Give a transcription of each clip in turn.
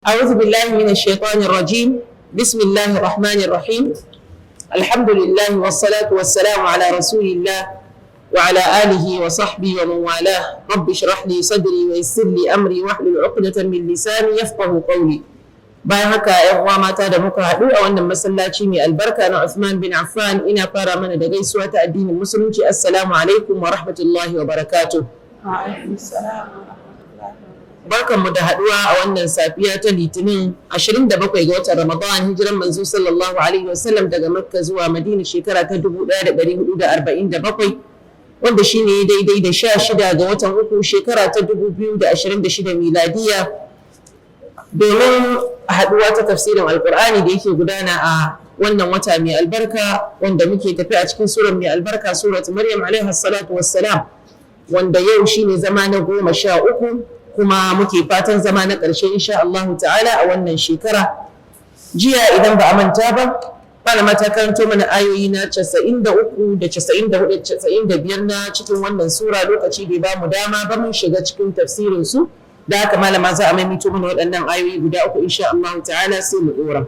أعوذ بالله من الشيطان الرجيم. بسم الله الرحمن الرحيم. الحمد لله والصلاة والسلام على رسول الله وعلى آله وصحبه ومن والاه. رب اشرح لي صدري ويسر لي أمري واحلل عقدة من لساني يفقه قولي. Bayan haka, 'yan uwa mata da muka haɗu a wannan masallaci mai albarka na Uthman bin Affan, ina fara mana da gaisuwa ta addinin Musulunci: assalamu alaikum wa rahmatullahi wa barakatuh. Barkanmu da haɗuwa a wannan safiya ta Litinin, 27 ga watan Ramadan, hijiran Manzo sallallahu alaihi wasallam daga Makka zuwa Madina shekara ta 1447, wanda shine daidai da 16 ga watan uku, shekara ta 2026 miladiya, domin haɗuwa ta tafsirin Alkur'ani da yake gudana a wannan wata mai albarka, wanda muke tafi a cikin surar mai albarka, Surat Maryam alaiha salatu wassalam, wanda yau shine zama na 13, kuma muke fatan zama na ƙarshe insha Allahu ta'ala a wannan shekara. Jiya, idan ba a manta ba, malama ta karanto mana ayoyi na 93 da 94, 95 na cikin wannan sura. Lokaci bai ba mu dama ba mun shiga cikin tafsirin su. Da haka, malama za a maimaito mana waɗannan ayoyi guda uku insha Allah ta'ala, sai mu ɗora.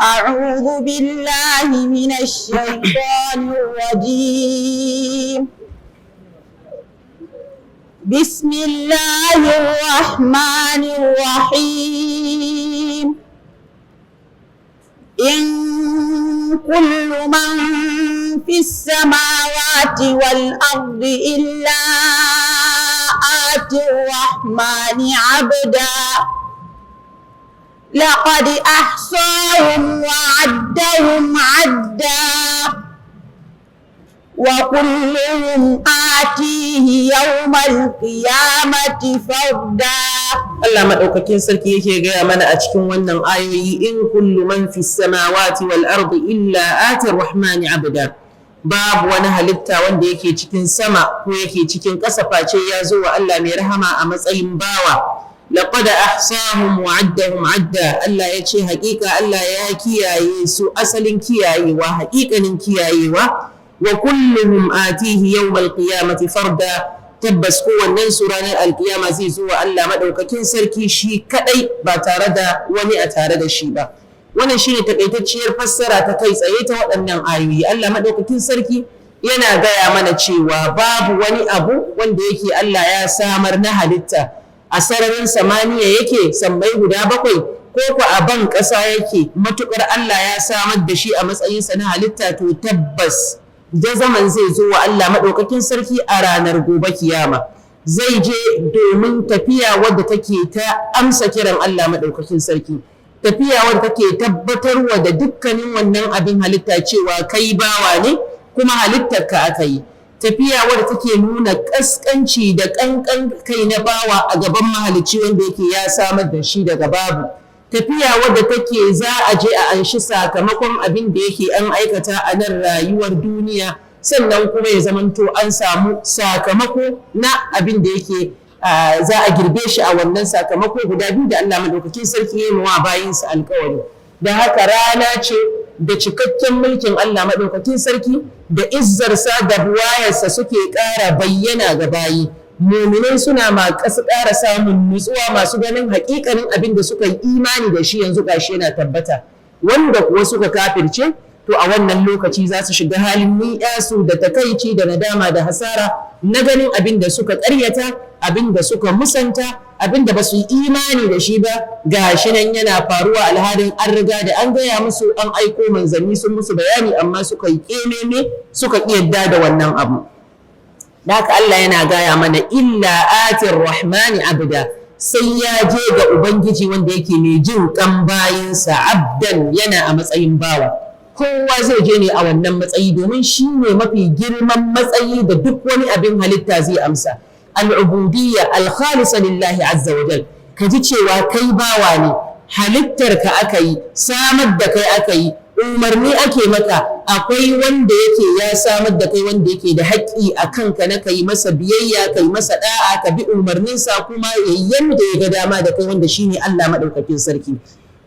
أعوذ بالله من الشيطان الرجيم. بسم الله الرحمن الرحيم. إن كل من في السماوات والأرض إلا آتي الرحمن عبدا، لقد أحصاهم وعدهم عدا، وكلهم آتيه يوم القيامة فردا. Allah maɗaukakin sarki yake gaya mana a cikin wannan ayoyi: in kullu man fi samawati wal ardi illa ati rahmani abda. Babu wani halitta wanda yake cikin sama ko yake cikin ƙasa face ya zo wa Allah mai rahama a matsayin bawa. Laqad ahsahum wa addahum adda. Allah ya ce haƙiƙa Allah ya kiyaye su asalin kiyayewa, haƙiƙanin kiyayewa. Wa kulluhum atihi yawmal qiyamati farda. Tabbas kowannen su ranar Alkiyama zai zo wa Allah maɗaukakin sarki shi kaɗai, ba tare da wani a tare da shi ba. Wannan shine takaitacciyar fassara ta kai tsaye ta waɗannan ayoyi. Allah maɗaukakin sarki yana gaya mana cewa babu wani abu wanda yake Allah ya samar na halitta, a sararin samaniya yake, sammai guda bakwai, ko ku a ban ƙasa yake, matuƙar Allah ya samar da shi a matsayinsa na halitta, to tabbas da zaman zai zo wa Allah maɗaukakin sarki a ranar gobe Kiyama. Zai je domin tafiya wadda take ta amsa kiran Allah maɗaukakin sarki, tafiya wadda take tabbatarwa da dukkanin wannan abin halitta cewa kai bawa ne kuma halittar ka aka yi, tafiya wadda take nuna ƙasƙanci da ƙanƙan kai na bawa a gaban Mahalicci wanda yake ya samar da shi daga babu, tafiya wadda take za a je a anshi sakamakon abin da yake an aikata a nan rayuwar duniya, sannan kuma ya zamanto an samu sakamako na abin da yake za a girbe shi a wannan sakamako guda biyu da Allah madaukakin sarki ya yi wa bayinsa alkawari. Da haka, rana ce da cikakken mulkin Allah madaukakin sarki da izzarsa da buwayarsa suke ƙara bayyana ga bayi. Muminai suna masu ƙara samun nutsuwa, masu ganin haƙiƙanin abin da suka yi imani da shi yanzu gashi yana tabbata. Wanda kuwa suka kafirce, to a wannan lokaci za su shiga halin ni'yasu da takaici da nadama da hasara na ganin abin da suka ƙaryata, abin da suka musanta, abin da ba su yi imani da shi ba, gashi nan yana faruwa, alhalin an riga da an gaya musu, an aiko manzanni sun musu bayani, amma suka yi ƙememe, suka ƙi yadda da wannan abu. Da haka, Allah yana gaya mana illa atir rahmani abda, sai ya je ga Ubangiji wanda yake mai jin kan bayinsa, abdan, yana a matsayin bawa. Kowa zai je ne a wannan matsayi, domin shi ne mafi girman matsayi da duk wani abin halitta zai amsa: al'ubudiyya al-khalisa lillahi azza wa jal. Ka ji cewa kai bawa ne, halittar ka aka yi, samar da kai aka yi, umarni ake maka. Akwai wanda yake ya samar da kai, wanda yake da haƙƙi a kanka na kai masa biyayya, kai masa da'a, ka bi umarninsa, kuma yanda ya ga dama da kai, wanda shine Allah maɗaukakin sarki.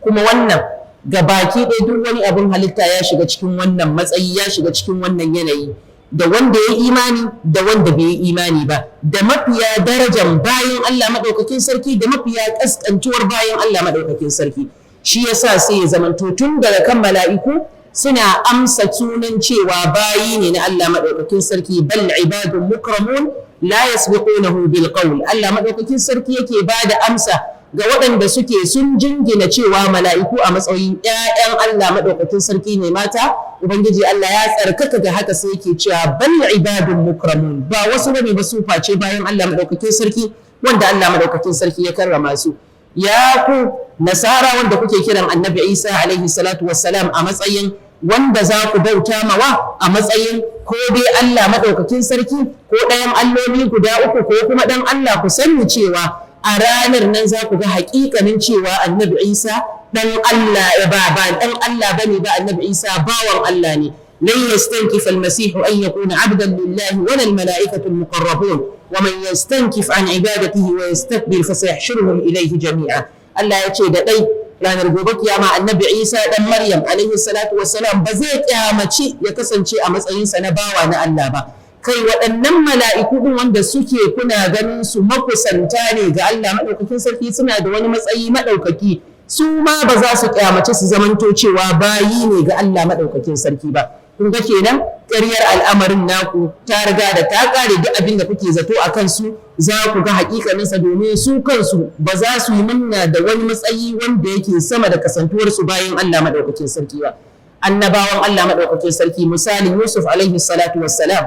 Kuma wannan ga baki ɗaya duk wani abin halitta ya shiga cikin wannan matsayi, ya shiga cikin wannan yanayi. Da wanda ya imani da wanda bai yi imani ba, da mafiya darajan bayan Allah maɗaukakin sarki da mafiya ƙasƙantuwar bayan Allah maɗaukakin sarki. Shi yasa sai ya zamanto tun daga kan mala'iku suna amsa sunan cewa bayi ne na Allah maɗaukakin sarki. Bal ibadun mukramun la yasbiqunahu bil qawl. Allah maɗaukakin sarki yake bada amsa ga waɗanda suke sun jingina cewa mala'iku a matsayin ‘ya'yan Allah maɗaukakin sarki ne mata. Ubangiji Allah ya tsarkaka ga haka, sai yake cewa bal ibadun mukramun, ba wasu bane ba su face bayan Allah maɗaukakin sarki wanda Allah maɗaukakin sarki ya karrama su. Ya ku Nasara wanda kuke kiran Annabi Isa alaihi salatu wassalam a matsayin wanda za ku bauta mawa a matsayin ko dai Allah maɗaukakin sarki ko ɗayan alloli guda uku ko kuma ɗan Allah, ku sani cewa a ranar nan za ku ga haƙiƙanin cewa Annabi Isa ɗan Allah ba ba ɗan Allah bane ba, Annabi Isa bawan Allah ne. Lan yastankifa al-masih an yakuna 'abdan lillahi wala al-mala'ikatu al-muqarrabun wa man yastankif an ibadatihi wa yastakbir fa sayahshuruhum ilayhi jami'a. Allah ya ce da ɗai ranar gobe kiyama Annabi Isa ɗan Maryam alaihi salatu wassalam ba zai kyamaci ya kasance a matsayinsa na bawa na Allah ba. Kai, waɗannan mala'iku ɗin wanda suke kuna ganin su makusanta ne ga Allah maɗaukakin sarki, suna da wani matsayi maɗaukaki, su ma ba za su kyamaci su zamanto cewa bayi ne ga Allah maɗaukakin sarki ba. Kun ga kenan ƙaryar al'amarin naku ta riga da ta ƙare. Duk abin da kuke zato a kansu za ku ga haƙiƙaninsa, domin su kansu ba za su yi munna da wani matsayi wanda yake sama da kasantuwarsu bayan Allah maɗaukakin sarki ba. Annabawan Allah maɗaukakin sarki, misalin Yusuf alaihi salatu wassalam,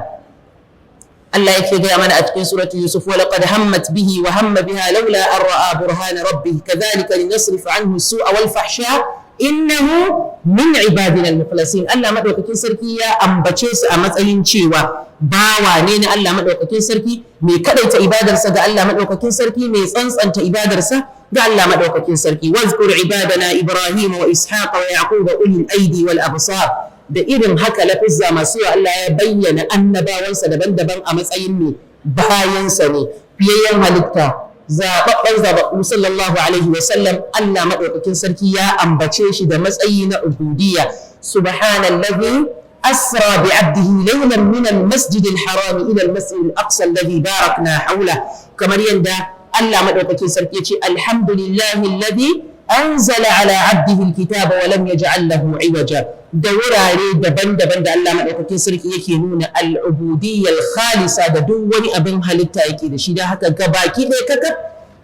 Allah yake gaya mana a cikin suratu Yusuf: wa laqad hammat bihi wa hamma biha laula an ra'a burhana rabbih, kadhalika linasrifa anhu su'a wal fahsha, innahu min ibadina al-mukhlasin. Allah madaukakin sarki ya ambace su a matsayin cewa bawa ne na Allah madaukakin sarki, mai kadaita ibadarsa ga Allah madaukakin sarki, mai tsantsanta ibadarsa ga Allah madaukakin sarki. Wazkur ibadana Ibrahim wa Ishaq wa Yaqub ulil aidi wal absar. Da irin haka lafizza masu yawa Allah ya bayyana annabawansa daban-daban a matsayin mai bayansa ne. Fiyayyen halitta, zaɓaɓɓen zaɓaɓɓu, sallallahu alaihi wa sallam, Allah maɗaukakin sarki ya ambace shi da matsayi na ubudiyya: subhanallazi asra bi abdihi laylan min al-masjid al-haram ila al-masjid al-aqsa alladhi barakna hawla. Kamar yanda Allah maɗaukakin sarki ya ce: alhamdulillahi alladhi anzala ala abdihi al-kitaba wa lam yaj'al lahu iwaja. Da wurare daban-daban da Allah maɗaukakin sarki yake nuna al'ubudiyyar khalisa da duk wani abin halitta yake da shi. Da haka gabaki ɗaya kakaf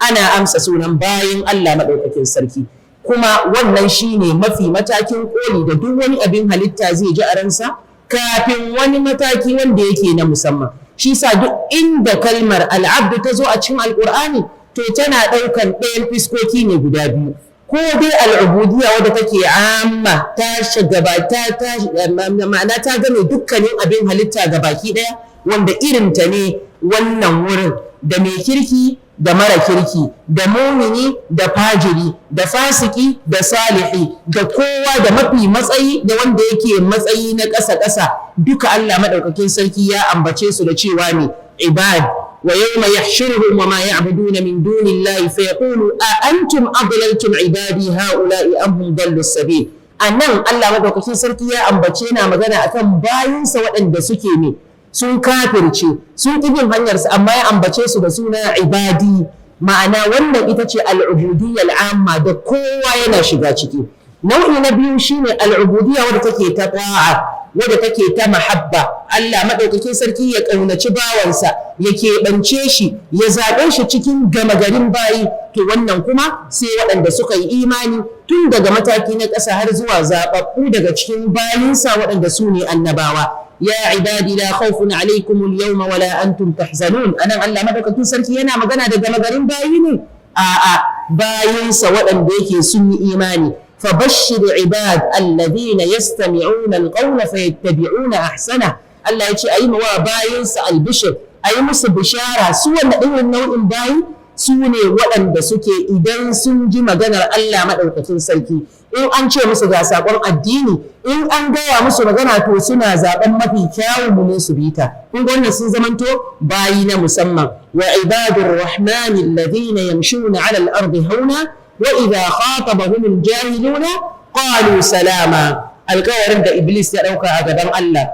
ana amsa sunan bayan Allah maɗaukakin sarki, kuma wannan shine mafi matakin koli da duk wani abin halitta zai ji a ransa kafin wani mataki wanda yake na musamman. Shi sa duk inda kalmar al'abdu ta zo a cikin Alƙur'ani, to tana ɗaukan ɗayan fiskoki ne guda biyu: ko dai al'ubudiyya wadda take amma ta shiga ta ma'ana ta game dukkanin abin halitta ga baki daya, wanda irin ta ne wannan wurin, da mai kirki da mara kirki, da mumini da fajiri, da fasiki da salihi, da kowa, da mafi matsayi da wanda yake matsayi na ƙasa ƙasa, duka Allah maɗaukakin sarki ya ambace su da cewa ne ibad. ويوم يحشرهم وما يعبدون من دون الله فيقول أأنتم أضللتم عبادي هؤلاء أم هم ضلوا السبيل. Anan Allah madaukakin sarki ya ambace na magana akan bayinsa waɗanda suke ne sun kafirce, sun ƙi bin hanyarsa, amma ya ambace su da suna ibadi. Ma'ana wannan ita ce al'ubudiyya al'amma da kowa yana shiga ciki. Nau'i na biyu shine al'ubudiyya wadda take ta ta'a, wadda take ta mahabba. Allah maɗaukakin sarki ya ƙaunaci bawansa, ya keɓance shi, ya zaɓe shi cikin gama garin bayi. To wannan kuma sai waɗanda suka yi imani tun daga mataki na ƙasa har zuwa zaɓaɓɓu daga cikin bayinsa waɗanda su ne annabawa. Ya ibadi la khawfun alaikum al-yawma wala antum tahzanun. Anan Allah madaukakin sarki yana magana da gama garin bayi ne? A'a, bayinsa waɗanda yake sun yi imani. فبشر عباد الذين يستمعون القول فيتبعون أحسنه. Allah ya ce a yi wa bayinsa albishir, a yi musu bishara. Su wanda irin nau'in bayi su ne waɗanda suke idan sun ji maganar Allah maɗaukakin sarki, in an ce musu ga saƙon addini, in an gaya musu magana, to suna zaɓen mafi kyawun ne su bi ta. Kun ga wannan sun zamanto bayi na musamman. Wa ibadur rahmani alladhina yamshuna ala al-ardi hauna wa idha khatabahum al-jahiluna qalu salama. Alƙawarin da Iblis ya ɗauka a gaban Allah: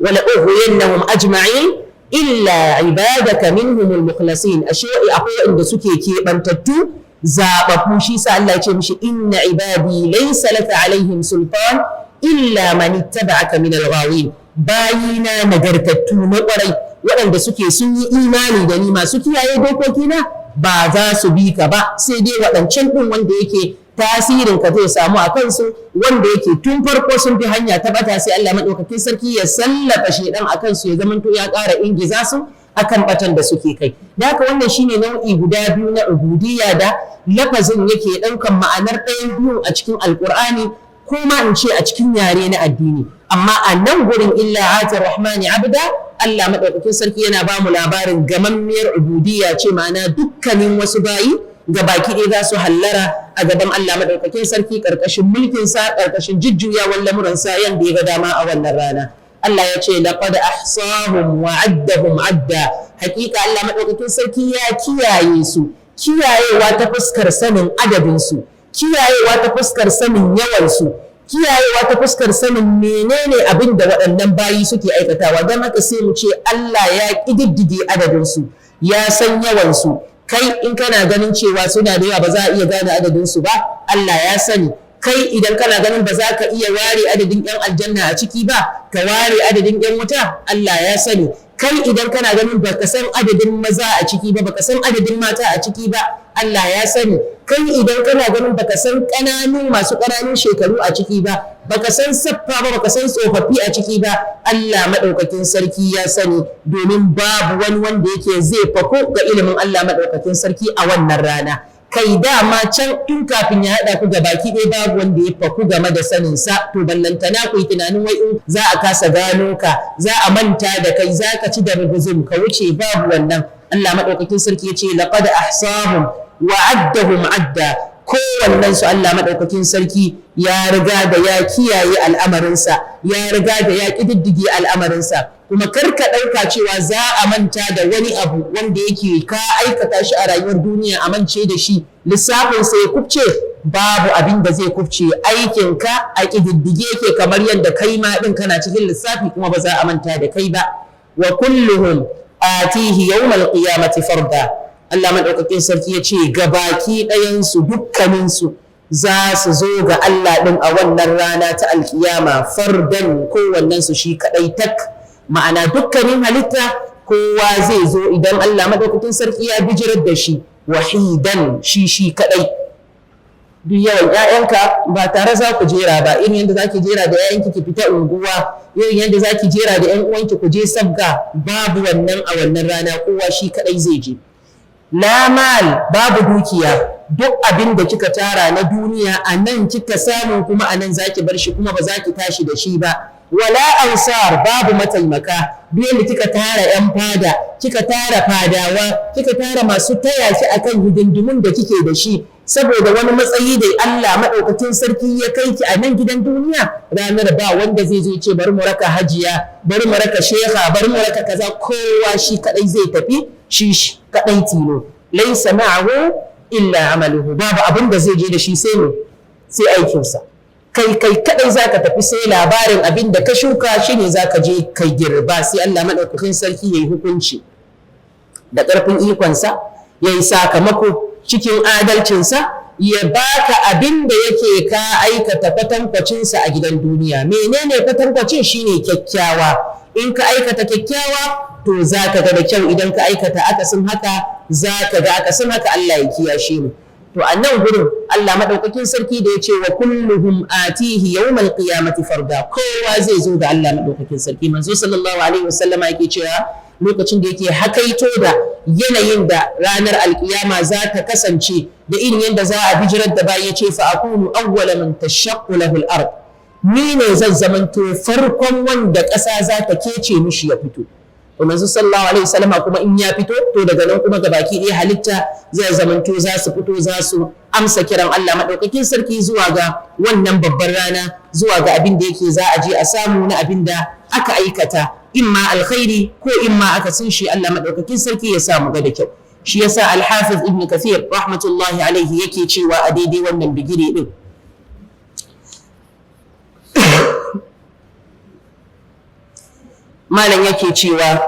Wa la ughwiyannahum ajma'in illa ibadaka minhumul mukhlasin. Ashe akwai inda suke keɓantattu zaɓaɓɓu, shi sa Allah ya ce mishi inna ibadi laysa laka alaihim sultan illa man ittaba'aka min al-ghawin. Bayina nagartattu na ƙwarai waɗanda suke sun yi imani da ni, masu kiyaye dokokina, ba za su bi ka ba, sai dai waɗancan ɗin wanda yake tasirin ka zai samu a kansu, wanda yake tun farko sun fi hanya ta bata, sai Allah maɗaukakin sarki ya sallaka shedan a kansu, ya zamanto ya ƙara ingiza su akan batan da suke kai. Da haka wannan shine nau'i guda biyu na ubudiyya da lafazin yake ɗaukan ma'anar ɗayan biyun a cikin Alƙur'ani, ko ma in ce a cikin yare na addini. Amma a nan gurin illa atir rahmani abda, Allah maɗaukakin sarki yana ba mu labarin gamammiyar ubudiyya ce, ma'ana dukkanin wasu bayi ga baki ɗaya za su hallara a gaban Allah maɗaukakin sarki ƙarƙashin mulkinsa, ƙarƙashin jujjuyawar lamuransa yanda ya ga dama a wannan rana. Allah ya ce laqad ahsahum wa addahum adda. Hakika Allah maɗaukakin sarki ya kiyaye su, kiyayewa ta fuskar sanin adadin su, kiyayewa ta fuskar sanin yawan su, kiyayewa ta fuskar sanin menene abin da waɗannan bayi suke aikatawa. Don haka sai mu ce Allah ya ƙididdige adadin su, ya san yawan su. Kai in kana ganin cewa suna da yawa ba za a iya gane adadin su ba, Allah ya sani. Kai idan kana ganin ba za ka iya ware adadin 'yan aljanna a ciki ba, ka ware adadin 'yan wuta, Allah ya sani. Kai idan kana ganin ba ka san adadin maza a ciki ba, baka san adadin mata a ciki ba, Allah ya sani. Kai idan kana ganin baka san ƙananu masu ƙananun shekaru a ciki ba, baka san saffa ba, baka san tsofaffi a ciki ba, Allah maɗaukakin sarki ya sani, domin babu wani wanda yake zai fako ga ilimin Allah maɗaukakin sarki a wannan rana. Kai dama can tun kafin ya haɗa ku baki ɗaya babu wanda ya faku game da sanin sa, to ballantana ku yi tunanin wai in za a kasa gano ka, za a manta da kai, za ka ci da rubuzum ka wuce, babu wannan. Allah maɗaukakin sarki ya ce laqad ahsahum wa addahum adda. Kowannen su Allah maɗaukakin sarki ya riga da ya kiyaye al'amarinsa, ya riga da ya ƙididdige al'amarinsa. Kuma kar ka ɗauka cewa za a manta da wani abu wanda yake ka aikata shi a rayuwar duniya, a mance da shi, lissafin sa ya kubce. Babu abin da zai kubce, aikinka a ƙididdige yake kamar yadda kai ma ɗin kana cikin lissafi, kuma ba za a manta da kai ba. Wa kulluhum atihi yawmal qiyamati farda. Allah maɗaukakin sarki ya ce gabaki ɗayansu, dukkaninsu za su zo ga Allah ɗin a wannan rana ta alkiyama fardan, kowannensu shi kaɗai tak. Ma'ana dukkanin halitta kowa zai zo idan Allah maɗaukakin sarki ya bijirar da shi wahidan, shi shi kaɗai. Duk yawan ‘ya'yanka ba tare za ku jera ba, irin yadda za ki jera da ‘ya'yanki ki fita unguwa, irin yadda za ki jera da ‘yan uwanki ku je sabga, babu wannan a wannan rana, kowa shi kaɗai zai je. La mal, babu dukiya, duk abin da kika tara na duniya a nan kika samu, kuma a nan zaki bar shi, kuma ba za ki tashi da shi ba. Wala ansar, babu mataimaka. Duk yadda kika tara yan fada, kika tara fadawa, kika tara masu taya ki akan hidindimun da kike da shi, saboda wani matsayi da Allah maɗaukakin sarki ya kai ki a nan gidan duniya, ranar ba wanda zai zo ce bari mu raka hajiya, bari mu raka sheha, bari mu raka kaza. Kowa shi kadai zai tafi, shi kadai tilo. Laisa ma'ahu illa amaluhu, babu abin da zai je da shi sai ne sai aikinsa. Kai kai kadai zaka tafi, sai labarin abin da ka shuka shine zaka je kai girba. Sai Allah madaukakin sarki yayi hukunci da ƙarfin ikonsa, yayi sakamako cikin adalcinsa, ya baka abin da yake ka aikata kwatankwacinsa a gidan duniya. Menene kwatankwacin? Shine kyakkyawa. In ka aikata kyakkyawa to za ka ga da kyau, idan ka aikata akasin haka za ka ga akasin haka. Allah ya kiyashe mu. To a nan gurin Allah madaukakin sarki da ya ce wa kulluhum atihi yawmal qiyamati farda, kowa zai zo ga Allah madaukakin sarki. Manzo sallallahu alaihi wasallama yake cewa lokacin da yake hakaito da yanayin da ranar alkiyama za ta kasance da irin yadda za a bijirar da bayi, ya ce fa akunu awwala man tashaqqu lahu al-ard, ni ne zan zamanto farkon wanda ƙasa za ta kece mishi ya fito. To manzo sallallahu alaihi wasallam kuma in ya fito, to daga nan kuma gabaki ɗaya halitta zai zamanto za su fito, za su amsa kiran Allah madaukakin sarki zuwa ga wannan babbar rana, zuwa ga abin da yake za a je a samu na abin da aka aikata, imma alkhairi ko imma akasin shi. Allah madaukakin sarki ya samu ga da kyau. Shi yasa al-Hafiz Ibn Kathir rahmatullahi alaihi yake cewa a daidai wannan bigire din, Malam yake cewa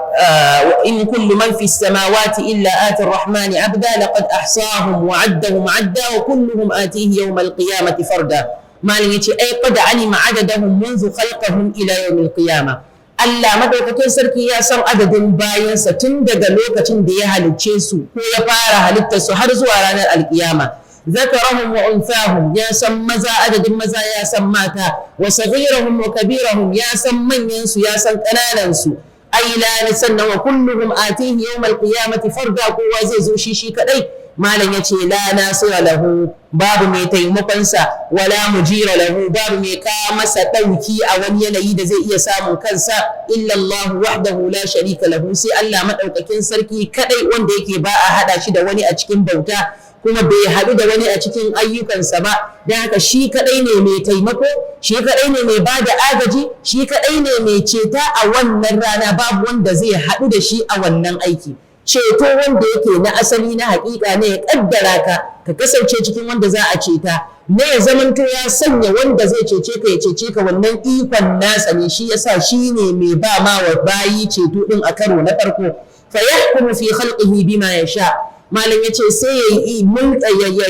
in kullu man fi samawati illa ati ar-rahmani abda laqad ahsahum wa addahum adda wa kulluhum atihi yawm al-qiyamati farda. Malam yace ai qad alima adadahum منذ khalqahum ila yawm al-qiyamah. Allah madaukakin sarki ya san adadin bayansa tun daga lokacin da ya halicce su ko ya fara halittar su har zuwa ranar alkiyama. Zakarahum wa unthahum, ya san maza, adadin maza, ya san mata, wa saghirahum wa kabirahum, ya san manyan su, ya san kananan su. Ai la sannan wa kulluhum atihi yawmal qiyamati farda, kowa zai zo shi shi kadai. Malam yace la nasira lahu, babu mai taimakon sa, wala mujira lahu, babu mai kawo masa dauki a wani yanayi da zai iya samun kansa, illa Allah wahdahu la sharika lahu, sai Allah madaukakin sarki kadai wanda yake ba a hada shi da wani a cikin bauta, kuma bai haɗu da wani a cikin ayyukansa ba. Don haka shi kaɗai ne mai taimako, shi kaɗai ne mai bada agaji, shi kaɗai ne mai ceta a wannan rana, babu wanda zai haɗu da shi a wannan aiki. Ceto wanda yake na asali na haƙiƙa ne ya ƙaddara ka ka kasance cikin wanda za a ceta, ne ya zamanto ya sanya wanda zai cece ka ya cece ka, wannan ikon nasa ne, shi yasa shi ne mai ba ma wa bayi ceto ɗin a karo na farko. Fa yahkumu fi khalqihi bima yasha. Malam ya ce sai ya yi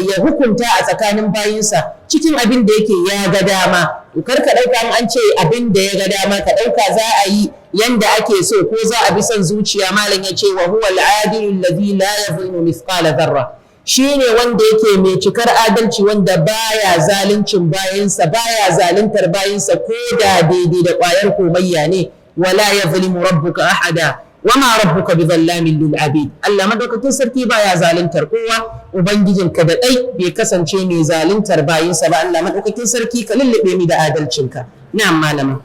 ya hukunta a tsakanin bayinsa cikin abin da yake ya ga dama. To kar ka ɗauka an ce abin da ya ga dama ka ɗauka za a yi yanda ake so ko za a bi son zuciya. Malam ya ce wa huwa al-adilu alladhi la yazlimu mithqala dharra, shine wanda yake mai cikar adalci, wanda baya zaluncin bayinsa, baya zaluntar bayinsa ko da daidai da ƙwayar komayya ne. Wala yazlimu rabbuka ahada wama rabbuka bizallamin lil abid. Allah madaukakin sarki baya zaluntar kowa, ubangijinka da dai bai kasance mai zaluntar bayinsa ba. Allah madaukakin sarki ka lullube mi da adalcinka. Na'am malama.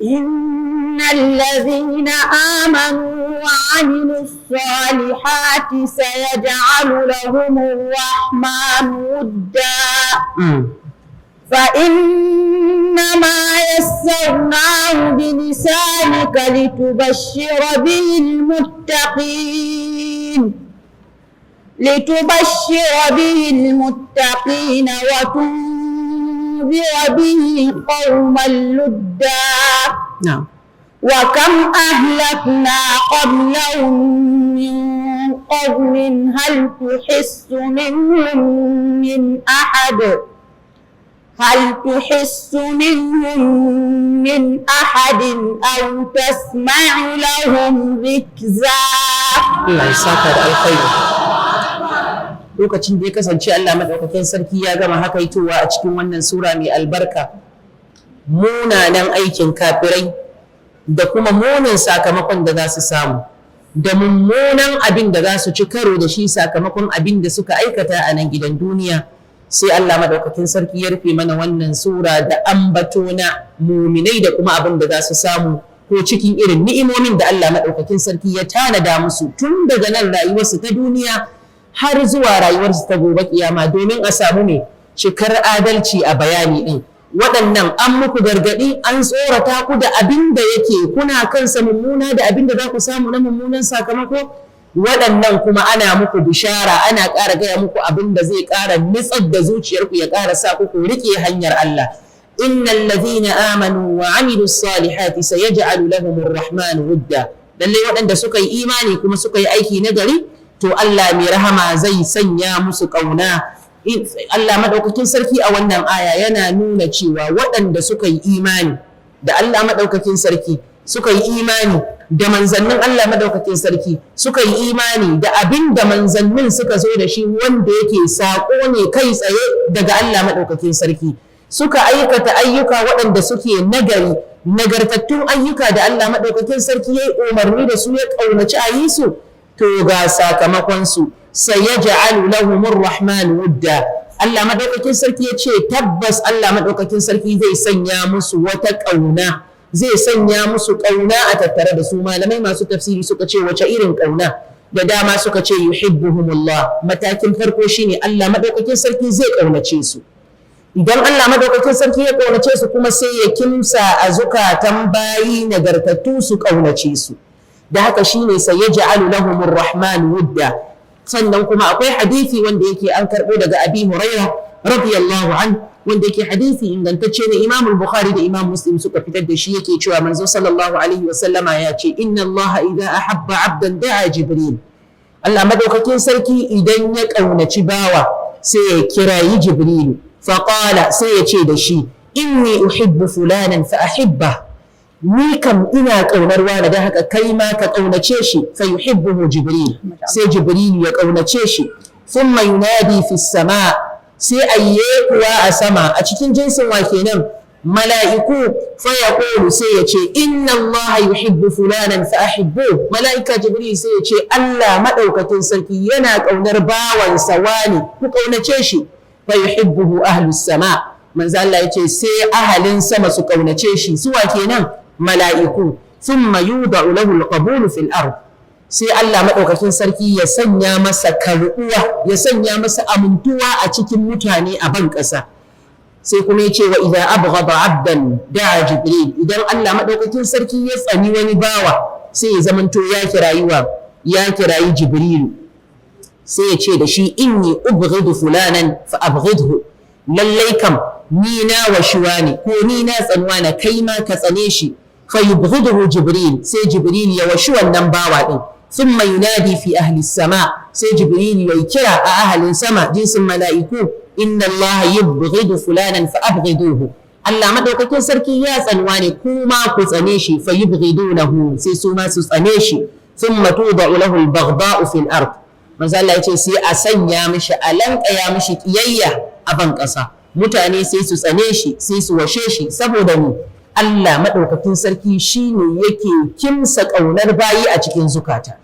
Innal ladhina amanu wa amilus salihati sayaj'alu lahumur rahmanu wudda. فإنما يسرناه بلسانك لتبشر به المتقين وتنذر به قوما لدا. نعم. وكم أهلكنا قبلهم من قرن هل تحس منهم من أحد أو تسمع لهم ركزا. Allah ya saka da alkhairi. Lokacin da ya kasance Allah madaukakin sarki ya gama hakaitowa a cikin wannan sura mai albarka munanan aikin kafirai da kuma munin sakamakon da za su samu da mummunan abin da za su ci karo da shi sakamakon abin da suka aikata a nan gidan duniya, sai Allah madaukakin sarki ya rufe mana wannan sura da ambato na muminai da kuma abin da za su samu ko cikin irin ni'imomin da Allah madaukakin sarki ya tanada musu tun daga nan rayuwarsu ta duniya har zuwa rayuwarsu ta gobe kiyama, domin a samu ne cikar adalci a bayani din. Waɗannan an muku gargaɗi, an tsorata ku da abin da yake kuna kansa mummuna da abin da za ku samu na mummunan sakamako. Waɗannan kuma ana muku bishara, ana ƙara gaya muku abin da zai ƙara nutsar da zuciyarku, ya ƙara sa ku riƙe hanyar Allah. Innal ladhina amanu wa amilu salihati sayaj'alu lahumur rahmanu wudda. Lallai waɗanda suka yi imani kuma suka yi aiki na gari, to Allah mai rahama zai sanya musu ƙauna. Allah madaukakin sarki a wannan aya yana nuna cewa waɗanda suka yi imani da Allah madaukakin sarki, suka yi imani da manzannin Allah madaukakin sarki, suka yi imani da abin da manzannin suka zo da shi wanda yake saƙo ne kai tsaye daga Allah madaukakin sarki, suka aikata ayyuka waɗanda suke nagari, nagartattun ayyuka da Allah madaukakin sarki ya yi umarni da su, ya ƙaunaci a yi su, to ga sakamakon su: sayaj'alu lahumur rahman wudda. Allah madaukakin sarki ya ce tabbas Allah madaukakin sarki zai sanya musu wata ƙauna, zai sanya musu ƙauna a tattare da su. Malamai masu tafsiri suka ce wace irin ƙauna? Da dama suka ce yuhibbuhumullah. Matakin farko shine Allah madaukakin sarki zai ƙaunace su. Idan Allah madaukakin sarki ya ƙaunace su kuma, sai ya kimsa a zukatan bayi nagartattu su ƙaunace su. Da haka shine sayaj'alu lahumur rahman wudda. Sannan kuma akwai hadisi wanda yake an karɓo daga Abi Huraira radiyallahu an. Wanda yake hadisi ingantacce ne, Imam Bukhari da Imam Muslim suka fitar da shi, yake cewa manzo sallallahu alaihi wa sallama ya ce: "Inna Allah idza ahabba 'abdan da'a Jibril." Allah madaukakin sarki idan ya kaunaci bawa, sai ya kirayi Jibrilu, faqala, sai ya ce da shi: "Inni uhibbu fulanan fa ahibba." Ni kam ina kaunar wani, don haka kai ma ka kaunace shi. Fa yuhibbuhu Jibril, sai Jibril ya kaunace shi. Thumma yunadi fi sama, sai ayye kuwa a sama, a cikin jinsin wa kenan? Mala'iku. Fa yaqulu, sai ya ce: "Inna Allah yuhibbu fulanan fa ahibbu." Mala'ika Jibril sai ya ce: "Allah madaukakin sarki yana kaunar bawansa wani, ku kaunace shi." Fa yuhibbuhu ahlus sama. Manzo Allah ya ce sai ahalin sama su kaunace shi. Suwa kenan? Mala'iku. Thumma yuda'u lahu alqabulu fil ard, sai Allah madaukakin sarki ya sanya masa karbuwa, ya sanya masa amintuwa a cikin mutane a ban ƙasa. Sai kuma ya ce: "Wa idza abghada 'abdan da'a Jibril." Idan Allah madaukakin sarki ya tsani wani bawa, sai ya zamanto ya kirayuwa ya kirayi Jibrilu, sai ya ce da shi: "Inni ubghidu fulanan fa abghidhu." Lallai kam ni na washuwa ne, ko ni na tsanuwa na, kai ma ka tsane shi. Fa yubghiduhu Jibril, sai Jibril ya washi wannan bawa din. Thumma yunadi fi ahli sama, sai Jibril ya kira a ahalin sama, jinsin mala'iku: "Inna Allah yubghidu fulanan fa abghiduhu." Allah madaukakin sarki ya tsanuwa ne, kuma ku tsane shi. Fa yubghidunahu, sai su ma su tsane shi. Thumma tuda'u lahu al-baghda'u fil ard. Manzo Allah ya ce sai a sanya mishi, a lankaya mishi kiyayya a ban ƙasa, mutane sai su tsane shi, sai su washe shi. Saboda mu Allah maɗaukakin sarki shine yake kimsa ƙaunar bayi a cikin zukata.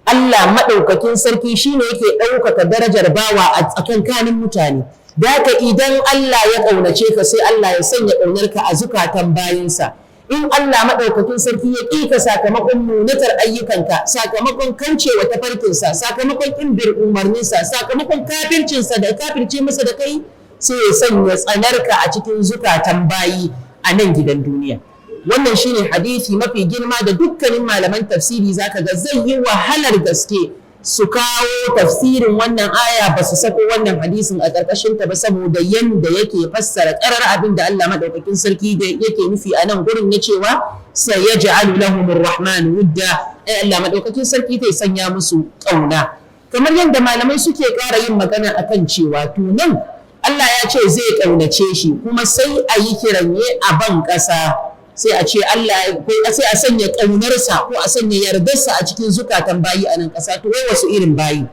Allah maɗaukakin sarki shine yake ɗaukaka darajar bawa a tsakankanin mutane. Da haka idan Allah ya ƙaunace ka, sai Allah ya sanya ƙaunarka a zukatan bayinsa. In Allah maɗaukakin sarki ya ƙi ka sakamakon munatar ayyukanka, sakamakon kaucewa tafarkinsa, sakamakon ƙin bin umarninsa, sakamakon kafircinsa da kafirce masa da kai, sai ya sanya tsanarka a cikin zukatan bayi a nan gidan duniya. Wannan shine hadisi mafi girma da dukkanin malaman tafsiri zaka ga zai yi wahalar gaske su kawo tafsirin wannan aya ba su sako wannan hadisin a ƙarƙashin ta ba, saboda yanda yake fassara ƙarar abin da Allah madaukakin sarki da yake nufi a nan gurin ya cewa: "Sayaj'alu lahumur rahman wudda." Ai Allah madaukakin sarki zai sanya musu ƙauna. Kamar yadda malamai suke ƙara yin magana akan cewa to nan Allah ya ce zai ƙaunace shi, kuma sai a yi kiranye a ban ƙasa, sai a ce Allah ko sai a sanya ƙaunarsa ko a sanya yardarsa a cikin zukatan bayi a nan ƙasa. To wai wasu irin bayi?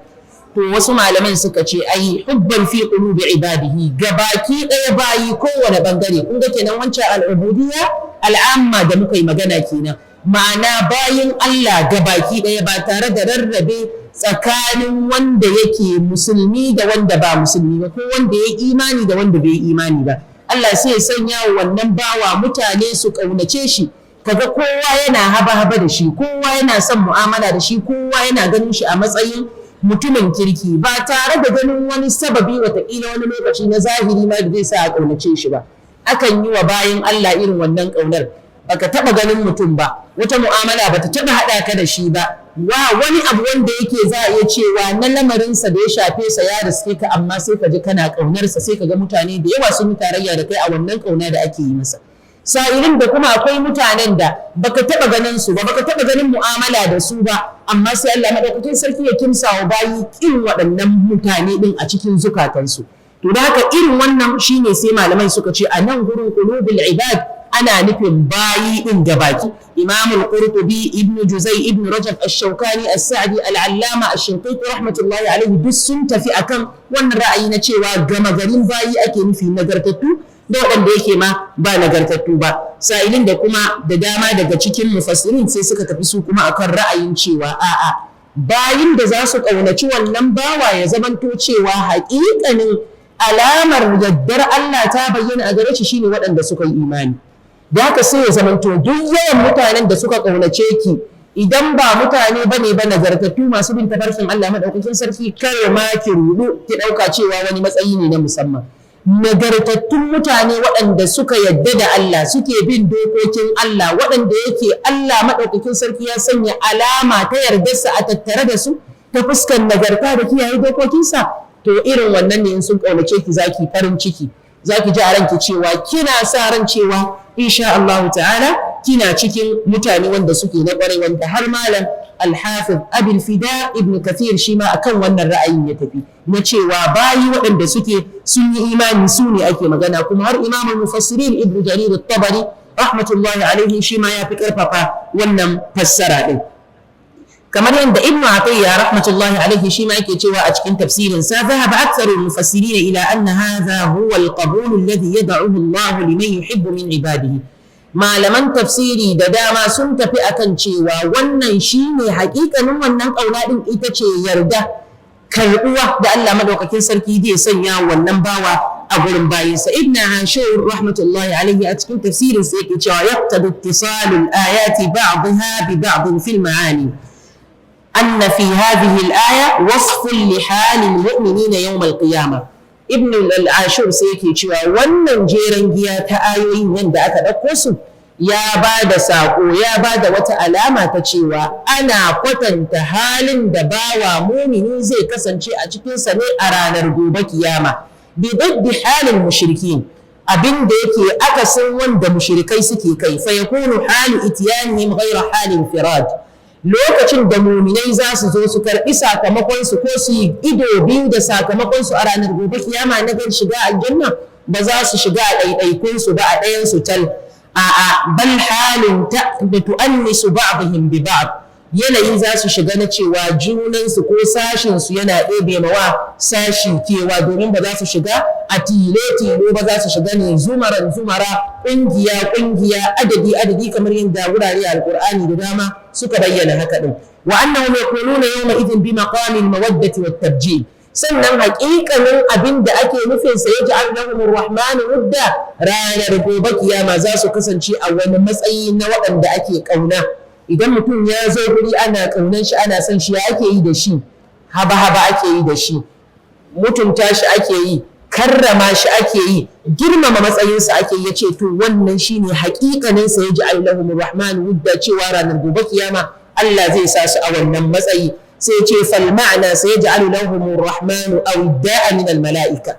To wasu malaman suka ce ai hubban fi qulubi ibadihi, gabaki ɗaya bayi, kowane bangare. Kun ga kenan wancan al'ubudiyya al'amma da muka yi magana kenan, ma'ana bayin Allah gabaki ɗaya, ba tare da rarrabe tsakanin wanda yake musulmi da wanda ba musulmi ba, ko wanda ya imani da wanda bai imani ba. Allah sai ya sanya wa wannan bawa mutane su ƙaunace shi, kaga kowa yana haba-haba da shi, kowa yana son mu'amala da shi, kowa yana ganin shi a matsayin mutumin kirki, ba tare da ganin wani sababi watakila wani lokaci na zahiri ma da zai sa a ƙaunace shi ba. Akan yi wa bayin Allah irin wannan ƙaunar. Baka taɓa ganin mutum ba, wata mu'amala bata taɓa haɗa ka da shi ba, wa wani abu wanda yake za a iya cewa na lamarinsa da ya shafe sa ya riske ka, amma sai ka ji kana ƙaunarsa, sai ka ga mutane da yawa sun yi tarayya da kai a wannan ƙauna da ake yi masa. Sa'ilin da kuma akwai mutanen da baka taɓa ganin su ba, baka taɓa ganin mu'amala da su ba, amma sai Allah madaukakin sarki ya kimsa wa bayi kin waɗannan mutane din a cikin zukatansu. To da haka irin wannan shine sai malaman suka ce a nan gurin qulubul ibad ana nufin bayi din gabaki. Imam al-Qurtubi, Ibn Juzai, Ibn Rajab, Ash-Shawkani, As-Sa'di, Al-Allama Ash-Shinqiti rahmatullahi alaihi, duk sun tafi akan wannan ra'ayi na cewa gama garin bayi ake nufi, nagartattu da waɗanda yake ma ba nagartattu ba. Sa'ilin da kuma da dama daga cikin mufassirin sai suka tafi su kuma akan ra'ayin cewa a'a, bayin da za su ƙaunaci wannan bawa ya zamanto cewa haƙiƙanin alamar yaddar Allah ta bayyana a gare shi, shine waɗanda suka yi imani. Da haka sai ya zamanto duk yawan mutanen da suka ƙaunace ki, idan ba mutane bane ba nagartattu masu bin tafarkin Allah madaukakin sarki, kar ma ki rudu ki ɗauka cewa wani matsayi ne na musamman. Nagartattun mutane waɗanda suka yadda da Allah, suke bin dokokin Allah, waɗanda yake Allah maɗaukakin sarki ya sanya alama ta yardarsa a tattare da su ta fuskar nagarta da kiyaye dokokinsa, to irin wannan ne in sun ƙaunace ki zaki farin ciki. Zaki ji a ranki cewa kina sa ran cewa insha Allah ta'ala kina cikin mutane wanda suke na kwarai, wanda har malam Al-Hafiz Abul Fida Ibn Kathir shi ma akan wannan ra'ayin ya tafi, na cewa bayi waɗanda suke sun yi imani su ne ake magana. Kuma har Imam al-Mufassirin Ibn Jarir at-Tabari rahmatullahi alaihi shi ma ya fi karfafa wannan fassara din. Kamar yadda Ibn Atiyya rahmatullahi alaihi shi ma yake cewa a cikin tafsirin sa: "Dhahaba aktharu al-mufassirin ila anna hadha huwa al-qabul alladhi yad'uhu Allah liman yuhibbu min ibadihi." Malaman tafsiri da dama sun tafi akan cewa wannan shine hakikanin wannan kauna din, ita ce yarda, karbuwa da Allah madaukakin sarki zai sanya wannan bawa a gurin bayinsa. Ibn Ashur rahmatullahi alaihi a cikin tafsirin sa yake cewa: "Yaqtadi ittisalul ayati ba'daha bi ba'd fil ma'ani أن في هذه الآية وصف لحال المؤمنين يوم القيامة." Ibn al-Ashur sai yake cewa wannan jeren giya ta ayoyin yadda aka ɗauko su ya ba da saƙo, ya ba da wata alama ta cewa ana kwatanta halin da bawa mumini zai kasance a cikinsa ne a ranar gobe kiyama, bi halin mushrikin, abin da yake akasin wanda mushrikai suke kai. Fa yakunu halu ityanihim ghayra halin firad. Lokacin da muminai za su zo su karɓi sakamakon su ko su yi ido biyu da sakamakon su a ranar gobe kiyama na gan shiga aljanna, ba za su shiga a ɗaiɗaikun su ba, a ɗayan su tal. A'a, bal halin ta da tu'annisu ba'dihim bi ba'd, yanayi za su shiga na cewa junansu ko sashinsu yana ɗebe mawa sashi kewa, domin ba za su shiga a tilo-tilo ba, za su shiga ne zumaran zumara, ƙungiya ƙungiya, adadi adadi, kamar yadda wurare Alƙur'ani da dama suka bayyana haka ɗin. Wa annahum yakununa yawma idhin bi maqamil mawaddati wat tabjil. Sannan haƙiƙanin abin da ake nufin sa yaj'al lahum rahmanu wudda, ranar gobe kiyama za su kasance a wani matsayi na waɗanda ake ƙauna. Idan mutum ya zo guri ana ƙaunan shi, ana son shi, ya ake yi da shi? Haba haba ake yi da shi, mutunta shi ake yi, karrama shi ake yi, girmama matsayinsa ake yi. Yace to wannan shine haƙiƙanin sa yaj'al lahum rahman wudda, cewa ranar gobe kiyama Allah zai sa su a wannan matsayi. Sai ya ce: "Fal ma'ana sayaj'alu lahum rahmanu awda'a min al mala'ika."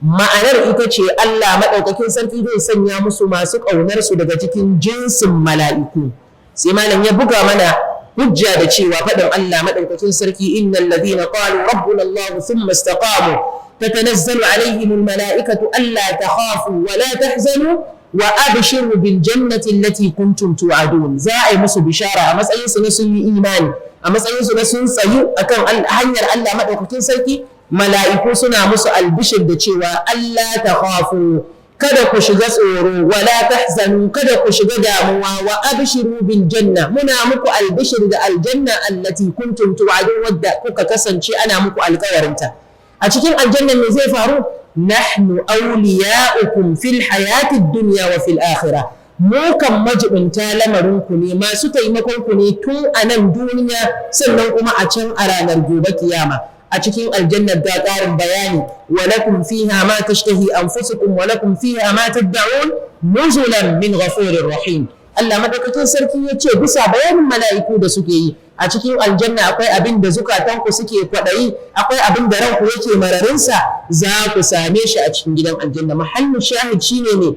Ma'anar ita ce Allah madaukakin sarki zai sanya musu masu ƙaunar su daga cikin jinsin mala'iku. Sai malam ya buga mana hujja da cewa faɗin Allah madaukakin sarki: "Innal ladina qalu rabbuna Allah thumma istaqamu tatanazzalu alaihim al mala'ikatu alla takhafu wa la tahzanu wa abshiru bil jannati allati kuntum tu'adun." Za a yi musu bishara a matsayin su na sun yi imani, a matsayin su na sun tsayu akan hanyar Allah madaukakin sarki. Mala'iku suna musu albishir da cewa alla takhafu, kada ku shiga tsoro, wala tahzanu, kada ku shiga damuwa, wa abshiru bil janna, muna muku albishir da aljanna, allati kuntum tu'adun, wadda kuka kasance ana muku alkawarinta. A cikin aljanna me zai faru? "Nahnu awliya'ukum fil hayati dunya wa fil akhirah." Mu kan majibinta lamarin ku ne, masu taimakon ku ne tun a nan duniya, sannan kuma a can a ranar gobe kiyama. A cikin aljannar ga ƙarin bayani: "Wa lakum fiha ma tashtahi anfusukum wa lakum fiha ma tad'un nuzulan min ghafurir rahim." Allah madaukakin sarki ya ce, bisa bayanin mala'iku da suke yi, a cikin aljanna akwai abin da zukatanku suke kwaɗayi, akwai abin da ranku yake mararinsa, za ku same shi a cikin gidan aljanna. Mahallin shahid shine ne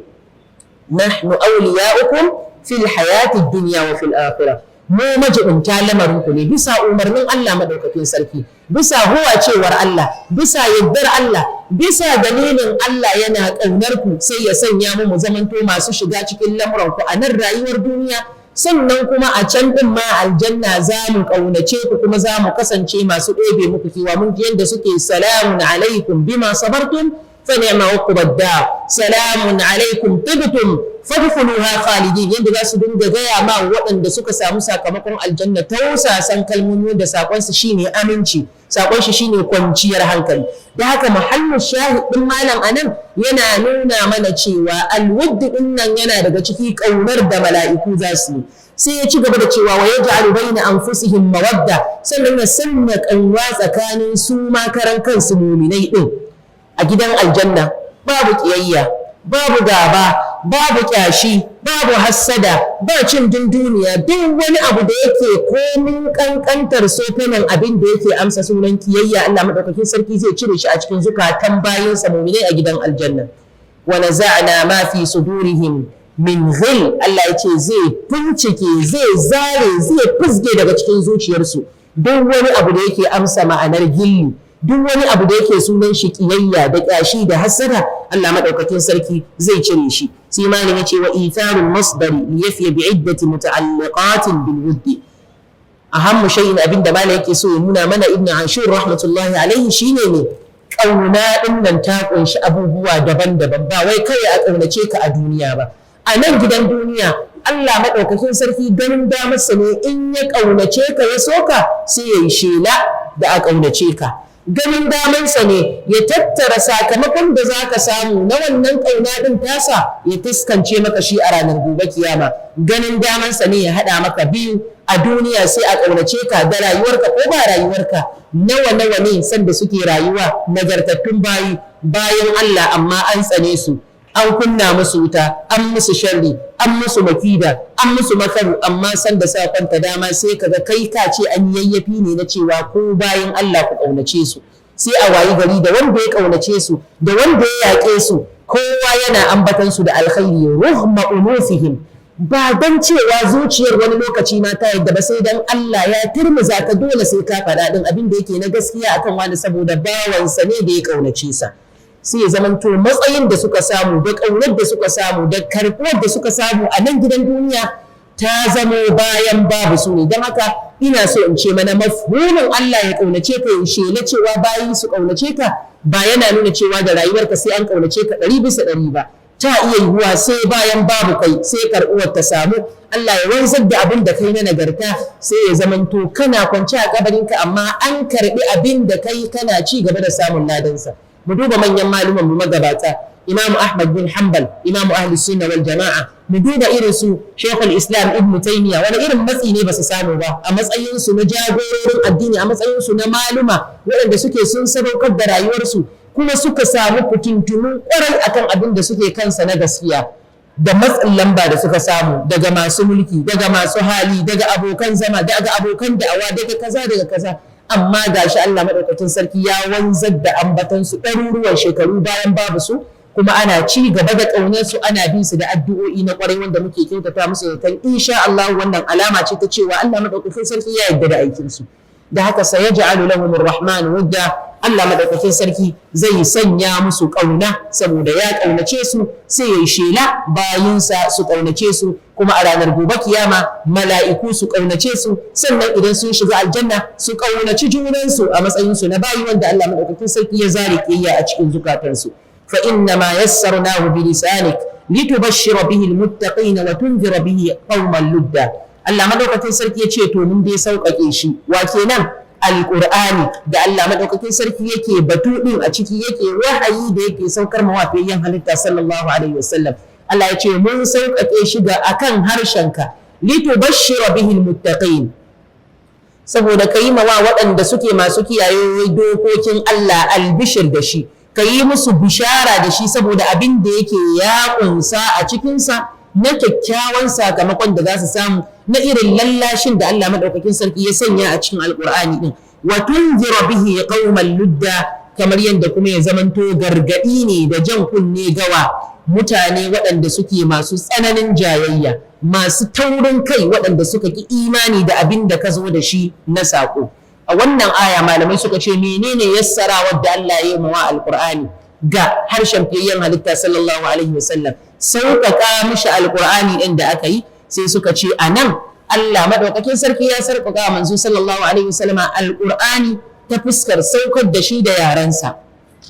"nahnu awliya'ukum fil hayati dunya wa fil akhirah". Mu majibinta lamarin ku ne, bisa umarnin Allah madaukakin sarki, bisa huwa cewar Allah, bisa yaddar Allah, bisa dalilin Allah yana ƙaunar ku, sai ya sanya mu mu zamanto masu shiga cikin lamuran ku a nan rayuwar duniya, sannan kuma a can din ma aljanna za mu ƙaunace ku, kuma za mu kasance masu ɗebe muku kewa. Mun ji yadda suke: "Salamun alaikum bima sabartum fa ni'ma uqbad dar", "Salamun alaikum tibtum fadkhuluha khalidin". Yadda za su dinga gaya ma waɗanda suka samu sakamakon aljanna tausasan kalmomi, wanda sakon su shine aminci, sakon shi shine kwanciyar hankali. Da haka muhallin shahid din malam anan yana nuna mana cewa alwudd din nan yana daga ciki kaunar da mala'iku za su yi. Sai ya ci gaba da cewa: "Wa yaj'alu baina anfusihim mawadda." Sannan ya sanya ƙauna tsakanin su ma karan kansu muminai din a gidan aljanna. Babu kiyayya, babu gaba, babu kyashi, babu hassada, ba cin dunduniya. Duk wani abu da yake komin kankantar sofanan abin da yake amsa sunan kiyayya, Allah madaukakin sarki zai cire shi a cikin zukatan bayinsa muminai a gidan aljanna. Wa naza'na ma fi sudurihim min ghil. Allah ya ce zai fincike, zai zare, zai fizge daga cikin zuciyarsu duk wani abu da yake amsa ma'anar gilli, duk wani abu da yake sunan shi kiyayya da kyashi da hasada, Allah madaukakin sarki zai cire shi. Sai malam yace wa itharul masdari liyafi bi iddati muta'alliqatin bil wuddi. Ahammu shay'in, abinda malam yake so ya nuna mana, Ibn Ashur rahmatullahi alaihi, shine ne kauna din nan ta kunshi abubuwa daban-daban, ba wai kai a kaunace ka a duniya ba. A nan gidan duniya Allah maɗaukakin sarki ganin damarsa ne in ya ƙaunace ka ya soka, sai ya yi shela da a ƙaunace ka. Ganin damansa ne ya tattara sakamakon da za ka samu na wannan ƙauna ɗin tasa, ya taskance maka shi a ranar gobe kiyama. Ganin damansa ne ya haɗa maka biyu, a duniya sai a ƙaunace ka da rayuwarka ko ba rayuwarka. Nawa nawa ne sanda suke rayuwa nagartattun bayi, bayan Allah, amma an tsane su, an kunna musu wuta, an musu sharri, an musu makida, an musu makaru, amma sanda sa kwanta dama sai kaga kai ka ce an yayyafi ne na cewa ko bayan Allah ku kaunace su. Sai a wayi gari da wanda ya kaunace su da wanda ya yaƙe su, kowa yana ambatan su da alkhairi rughma unufihim, ba dan cewa zuciyar wani lokaci ma ta yadda ba, sai dan Allah ya turmuza ka dole sai ka faɗa din abin da yake na gaskiya akan wani, saboda bawansa ne da ya kaunace sa. Sai ya zamanto matsayin da suka samu da ƙaunar da suka samu da karɓuwar da suka samu a nan gidan duniya ta zamo bayan babu su ne. Don haka ina so in ce mana, mafhumin Allah ya ƙaunace ka, ya shela cewa bayi su ƙaunace ka, ba yana nuna cewa da rayuwarka sai an ƙaunace ka 100% ba. Ta iya yiwuwa sai bayan babu kai sai karɓuwar ta samu. Allah ya wanzar da abin da kai na nagarta, sai ya zamanto kana kwance a kabarinka amma an karɓi abin da kai, kana ci gaba da samun ladansa. Mu duba manyan maluman mu magabata, Imam Ahmad bin Hanbal, Imam Ahli Sunna wal Jama'a. Mu duba irin su Sheikhul Islam Ibn Taymiyyah, wani irin matsi ne basu samu ba a matsayin su na jagororin addini, a matsayin su na maluma waɗanda suke sun sadaukar da rayuwarsu, kuma suka samu fitintunu kwarai akan abin da suke kansa na gaskiya, da matsin lamba da suka samu daga masu mulki, daga masu hali, daga abokan zama, daga abokan da'awa, daga kaza, daga kaza. Amma gashi Allah maɗaukakin sarki ya wanzar da ambatan su ɗaruruwan shekaru bayan babu su, kuma ana ci gaba da ƙaunar su, ana bin su da addu'o'i na ƙwarai wanda muke kyautata musu zaton insha Allah wannan alama ce ta cewa Allah maɗaukakin sarki ya yarda da aikin su. Da haka sayaj'alu lahum ar-rahman wudda, Allah maɗaukakin sarki zai sanya musu ƙauna saboda ya ƙaunace su, sai ya yi shela bayinsa su ƙaunace su, kuma a ranar gobe kiyama mala'iku su ƙaunace su, sannan idan sun shiga aljanna su ƙaunaci junansu a matsayinsu na bayi wanda Allah maɗaukakin sarki ya zare ƙiyayya a cikin zukatansu. Fa inna ma yassarnahu bi lisanik litubashshira bihi almuttaqina wa tunzira bihi qauman ludda. Allah maɗaukakin sarki ya ce to mun dai sauƙaƙe shi. Wa kenan? Alƙur'ani da Allah maɗaukakin sarki yake batu ɗin a ciki, yake wahayi da yake saukar mawafiyayyen halitta sallallahu alaihi wasallam. Allah ya ce mun sauƙaƙe shi ga akan harshenka, litubashshira bihi almuttaqin, saboda ka yi mawa waɗanda suke masu kiyaye dokokin Allah albishir da shi, ka yi musu bishara da shi, saboda abin da yake ya ƙunsa a cikinsa na kyakkyawan sakamakon da za su samu na irin lallashin da Allah maɗaukakin sarki ya sanya a cikin Alƙur'ani ɗin. Wa tunzira bihi qauman ludda, kamar yadda kuma ya zamanto gargaɗi ne da jan kunne gawa mutane waɗanda suke masu tsananin jayayya, masu taurin kai, waɗanda suka ki imani da abin da ka zo da shi na saƙo. A wannan aya malamai suka ce menene yassara wadda Allah ya yi mawa Alƙur'ani ga harshen fiyayyen halitta sallallahu alaihi wasallam, sauƙaƙa mishi Alƙur'ani ɗin da aka yi? Sai suka ce a nan Allah maɗaukakin sarki ya sarƙaƙa manzo sallallahu alaihi wasallama Alƙur'ani ta fuskar saukar da shi da yarensa,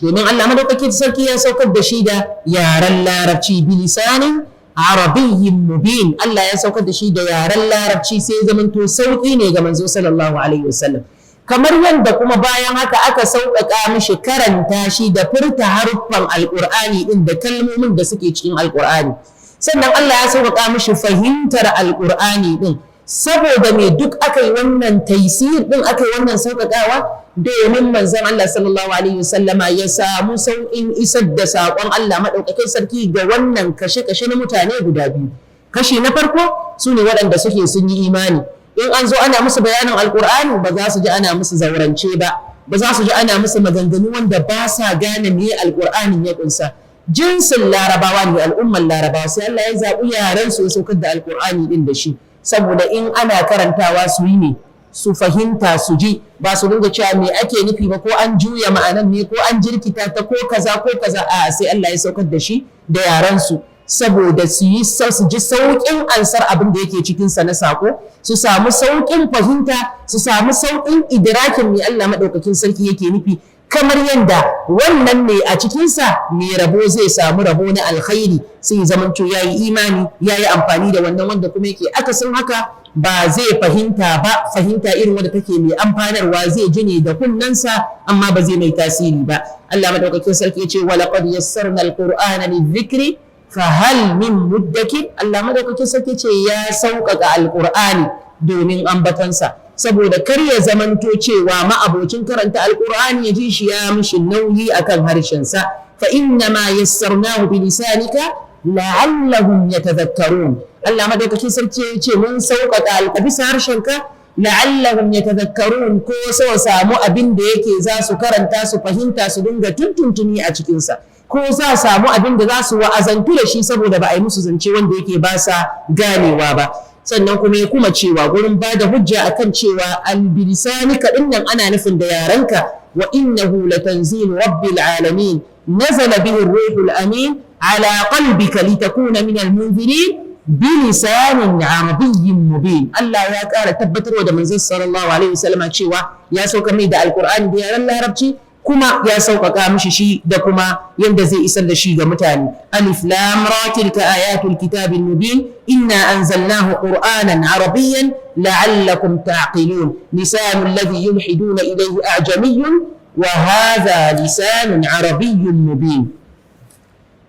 domin Allah maɗaukakin sarki ya saukar da shi da yaren Larabci, bilisanin arabiyyin mubin. Allah ya saukar da shi da yaren Larabci, sai zamanto sauƙi ne ga manzo sallallahu alaihi wasallam. Kamar yadda kuma bayan haka aka sauƙaƙa mishi karanta shi da furta haruffan Alƙur'ani ɗin da kalmomin da suke cikin Alƙur'ani. Sannan Allah ya sauƙaƙa mishi fahimtar Alƙur'ani ɗin. Saboda me duk aka yi wannan taisir ɗin, aka yi wannan sauƙaƙawa? Domin manzon Allah sallallahu alaihi wasallama ya samu sauƙin isar da saƙon Allah maɗaukakin sarki ga wannan kashe-kashe na mutane guda biyu. Kashi na farko su ne waɗanda suke sun yi imani, in an zo ana musu bayanin Alkur'ani ba za su ji ana musu zaurance ba, ba za su ji ana musu maganganu wanda ba sa gane me Alkur'anin ya kunsa. Jinsin Larabawa ne, al'ummar Larabawa. Sai Allah ya zaɓi yaran su ya saukar da Alƙur'ani din da shi, saboda in ana karantawa su yi ne su fahimta, su ji, ba su dinga cewa me ake nufi ba, ko an juya ma'anan ne, ko an jirkita ta, ko kaza ko kaza. A sai Allah ya saukar da shi da yaran su saboda su yi su ji sauƙin ansar abin da yake cikin sa na sako, su samu sauƙin fahimta, su samu sauƙin idrakin me Allah madaukakin sarki yake nufi. Kamar yadda wannan ne a cikinsa mai rabo zai samu rabo na alkhairi, sai zamanto ya yi imani, ya yi amfani da wannan. Wanda kuma yake akasin haka ba zai fahimta ba, fahimta irin wanda take mai amfanarwa. Zai ji ne da kunnensa, amma ba zai mai tasiri ba. Allah madaukakin sarki ya ce: "Wa laqad yassarna alqur'ana lidhikri, fa hal min muddakir?" Allah madaukakin sarki ce ya sauƙaƙa Alqur'ani domin ambatansa, saboda kar ya zamanto cewa ma'abocin karanta Alqur'ani ya ji shi ya mishi nauyi akan harshensa. "Fa inna ma yassarnahu bi lisanika la'allahum yatadhakkarun." Allah madaukakin sarki ya ce mun sauƙaƙa bisa harshenka, la'allahum yatadhakkarun, ko so samu abin da yake za su karanta, su fahimta, su dinga tuntuntuni a cikinsa, ko za samu abin da za su wa'azantu da shi, saboda ba a yi musu zance wanda yake ba sa ganewa ba. Sannan kuma ya kuma cewa gurin ba da hujja akan cewa albilisanika din nan ana nufin da yarenka: "Wa innahu latanzilu rabbil alamin, nazala bihi ruhul amin ala qalbika litakuna min almunzirin bilisanin arabiyyin mubin." Allah ya ƙara tabbatarwa da manzon sallallahu alaihi wasallam cewa ya sauka mai da Alqur'ani da yaren Larabci, kuma ya sauƙaƙa mishi shi da kuma yadda zai isar da shi ga mutane. "Alif lam ra, tilka ayatul kitabil mubin, inna anzalnahu qur'anan arabiyyan la'allakum ta'qilun. Lisanu alladhi yulhiduna ilayhi a'jamiyyun, wa hadha lisanun arabiyyun mubin.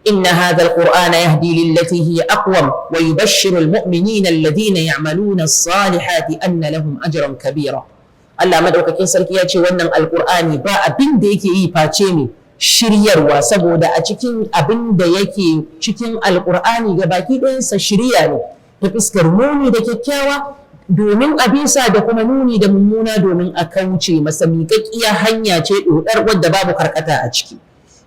إن هذا القرآن يهدي للتي هي أقوم، ويبشر المؤمنين الذين يعملون الصالحات أن لهم أجرا كبيرا." Allah madaukakin sarki ya ce wannan Alkur'ani ba abin da yake yi face ne shiryarwa, saboda a cikin abin da yake cikin Alkur'ani ga baki ɗayansa shirya ne ta fuskar nuni da kyakkyawa domin a bisa, da kuma nuni da mummuna domin a kauce masa. Miƙaƙƙiya hanya ce ɗoɗar wadda babu karkata a ciki,